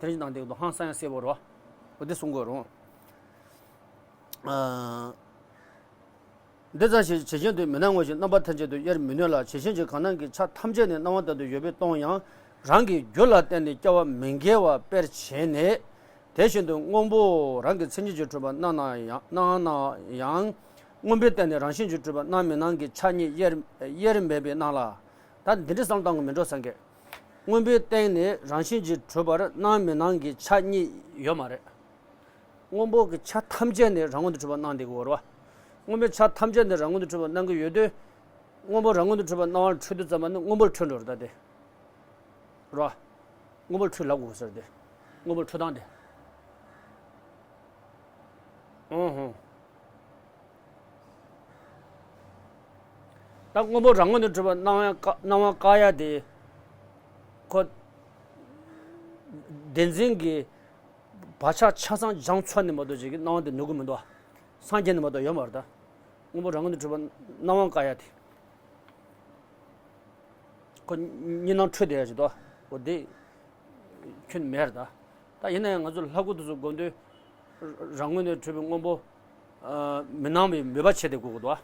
དེ་འདྲ་ཅིག་སྣང་བསྡད་ཀྱི་འདུག་ཧང་སང་ཡང་གསལ་པོ་རོ། འོ་དེ་གསུང་དགོས་རུང་། ཨ། འདི་ཙམ་ཞིག་ཇི་བཞིན་དུ་མི་སྣང་ངོ་ཞེས་རྣམ་པ་ཐམས་ཅད་དུ་དབྱེར་མི་ནུས་ལ། ཇི་བཞིན་གྱི་གང་སྣང་གི་ཆ་ཐམས་ཅད་ནི་སྣང་བ་ལྟར་དུ་ཡོད་པས་སྟོང་ཡང་། རང་གི་རྒྱུ་ལ་བརྟེན་ནས་སྐྱེ་བ་མི་འགལ་བ་དཔེར་བྱས་ནས། དེ་བཞིན་དུ་སྔོན་པོ་རང་གི་མཚན་ཉིད་ཀྱིས་གྲུབ་པ་སྣང་ན་ཡང་སྣང་ན་ཡང་། སྔོན་པོའི་སྟེང་ནས་རང་བཞིན་གྱིས་གྲུབ་པ་སྣང་མི་སྣང་གི་ཆ་གཉིས་དབྱེར་དབྱེར་མེད་པའི་སྣང་ལ། ད་འདི་འདྲ་བསམ་བཏང་གི་མི་འགྲོ་བསམ་གི། སྔོན་པོའི་སྟེང་ནས་རང་བཞིན་གྱིས་གྲུབ་པར་སྣང་མི་སྣང་གི་ཆ་གཉིས་ཡོད་མ་རེད། སྔོན་པོ་གི་ཆ་ཐམས་ཅད་ནི་རང་ངོས་ནས་གྲུབ་པ་སྣང་བསྡད་ཀྱི་ཡོད་རེད་བ། སྔོན་པོའི་ཆ་ཐམས་ཅད་ནི་རང་ངོས་ནས་གྲུབ་པ་སྣང་གི་ཡོད་དུས། སྔོན་པོ་རང་ངོས་ནས་གྲུབ་པ་སྣང་བར་འཁྲུལ་དུས་ཙམ་པ་ནི་སྔོན་པོར་འཁྲུལ་འགྲོ་རེད་ད་དེ། རེད་བ། སྔོན་པོར་འཁྲུལ་ལབ་དགོས་ཟེར་ཏེ། སྔོན་པོར་འཁྲུལ་སྟངས་དེ། ཨོ་ཧོ། ད་སྔོན་པོ་རང་ངོས་ནས་གྲུབ་པ་སྣང་བ་ཀ་སྣང་བ་བཀག་ཡ་དེ། ཁོ། བདེན་འཛིན་གྱི་བག་ཆགས་ཆ་ཚང་སྦྱངས་ཚར་ནས་མ་གཏོགས་ཅིག་གི་སྣང་བ་དེ་ནུབ་ཀྱི་མི་འདུག་བ། སངས་རྒྱས་ནས་མ་གཏོགས་ཡོད་མ་རེད་ད། སྔོན་པོ་རང་ངོས་ནས་གྲུབ་པ་སྣང་བ་བཀག་ཡ་དེ། ཁོ་གཉིས་སྣང་འཁྲུལ་བསྡད་ཡ་ཅིག་འདུག་འོ་དེ་ཁྱོན་མེད་རེད་ད། ད་ཡིན་ན་ཡང་ང་ཚོ་ལྷ་སྐུ་དེ་ཚོ་དགོངས་དོན་རང་ངོས་ནས་གྲུབ་པའི་སྔོན་པོ། ཨ། མི་སྣང་བའི་མོས་པ་བྱས་ཏེ་དགོས་ཀྱི་འདུག་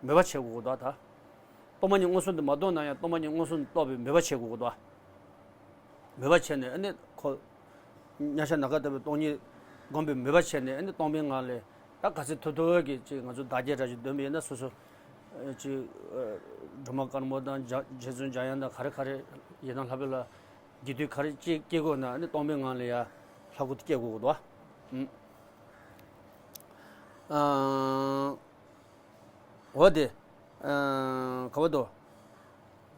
བ། མོས་པ་བྱེད་དགོས་ཀྱི་འདུག་ད། སྟོང་པ་ཉིད་མངོན་སུམ་དུ་མ་རྟོགས་ན་ཡང་སྟོང་པ་ཉིད་མངོན་སུམ་དུ་རྟོགས་པའི་མོས་པ་བྱེད་དགོས་ཀྱི་འདུག་མོས་པ་བྱས་ནས་ཨ་ནི་ཁོ། གཉའ་ཤ་ན་ཁ་ལྟ་བུའི་སྟོང་ཉིད་བསྒོམ་པའི་མོས་པ་བྱས་ནས་ཨ་ནི་སྟོང་པའི་ངང་ལས་ད་ག་ཚོད་ཐུབ་ཐུབ་ཀྱིས་ཅིག་ང་ཚོ་བདག་བསྐྱེད་འདྲ་ཞིག་འདོན་པ་ཡིན་ན་སོ་སོ། ཅིག་སྒྲོལ་མ་དཀར་མོ་དང་འཇའ་རྗེ་བཙུན་འཇམ་དབྱངས་དང་ག་རེ་ག་རེ་ཡི་དམ་ལྷ་བོད་ལ་རྒྱས་བསྡུས་ག་རེ་ཅིག་སྐྱེ་དགོས་ན་ཨ་ནི་སྟོང་པའི་ངང་ལས་ཡ་ལྷ་སྐུ་དེ་སྐྱེ་དགོས་ཀྱི་འདུག་ཨ། འོ་དེ། ཨ། ག་བ་དོ།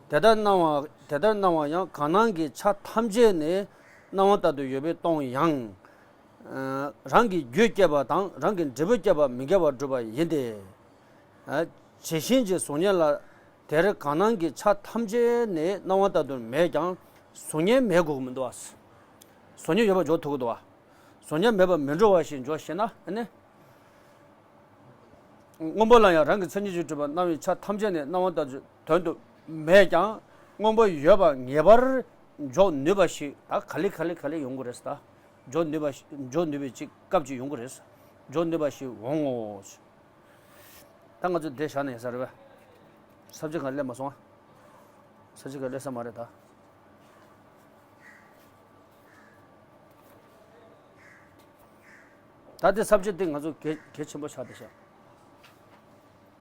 དེ་ལྟར་སྣང་བ་དེ་ལྟར་སྣང་བ་ཡང་གང་སྣང་གི་ཆ་ཐམས་ཅད་ནི་སྣང་བ་ལྟར་དུ་ཡོད་པས་སྟོང་ཡང་། ཨ། རང་གི་རྒྱུས་བསྐྱེད་པ་དང་རང་གི་འབྲས་བུ་བསྐྱེད་པ་མི་འགལ་བར་གྲུབ་པ་ཡིན་ཏེ། ཨ། ཇི་བཞིན་གྱི་གཟུགས་བརྙན་ལ་དེར་གང་སྣང་གི་ཆ་ཐམས་ཅད་ནི་སྣང་བ་ལྟར་དུ་མེད་ཀྱང་གཟུགས་བརྙན་མེད་དགོས་ཀྱི་མི་འདུག་བ། གཟུགས་བརྙན་ཡོད་པར་འཇོག་ཐུབ་ཀྱི་འདུག་བ། གཟུགས་བརྙན་མེད་པར་མི་འགྲོ་བ་ཞིག་འཇོག་ཤེས་ན་ཨ་ནི། སྔོན་པོ་ལ་ཡང་རང་གི་མཚན་ཉིད་ཀྱིས་གྲུབ་པ་སྣང་བའི་ཆ་ཐམས་ཅད་ནི་སྣང་བ་ལྟར་དོན་དུ་མེད་ཀྱང་སྔོན་པོ་ཡོད་པ་ངེས་པར་འཇོག་ནུས་པ་ཞིག་ད་ག་ལེ་ག་ལེ་ག་ལེ་ཡོང་གི་རེད་ད། འཇོག་ནུས་པ་ཞིག་འཇོག་ནུས་པའི་ཅིག་སྐབས་ཅིག་ཡོང་གི་རེད། འཇོག་ནུས་པ་ཞིག་འོང་ངོ་། ད་ང་ཚོ་འདི་བཞག་ནས་ཡིན་ས་རེད་པས། ས་བཅད་གང་སླེབས་མ་སོང་ཨ། ས་བཅད་གང་སླེབས་ས་མ་རེད་ད། ད་དེ་ས་བཅད་དེ་ང་ཚོ་གལ་གལ་ཆེན་པོ་ཆགས་བསྡད་ཤག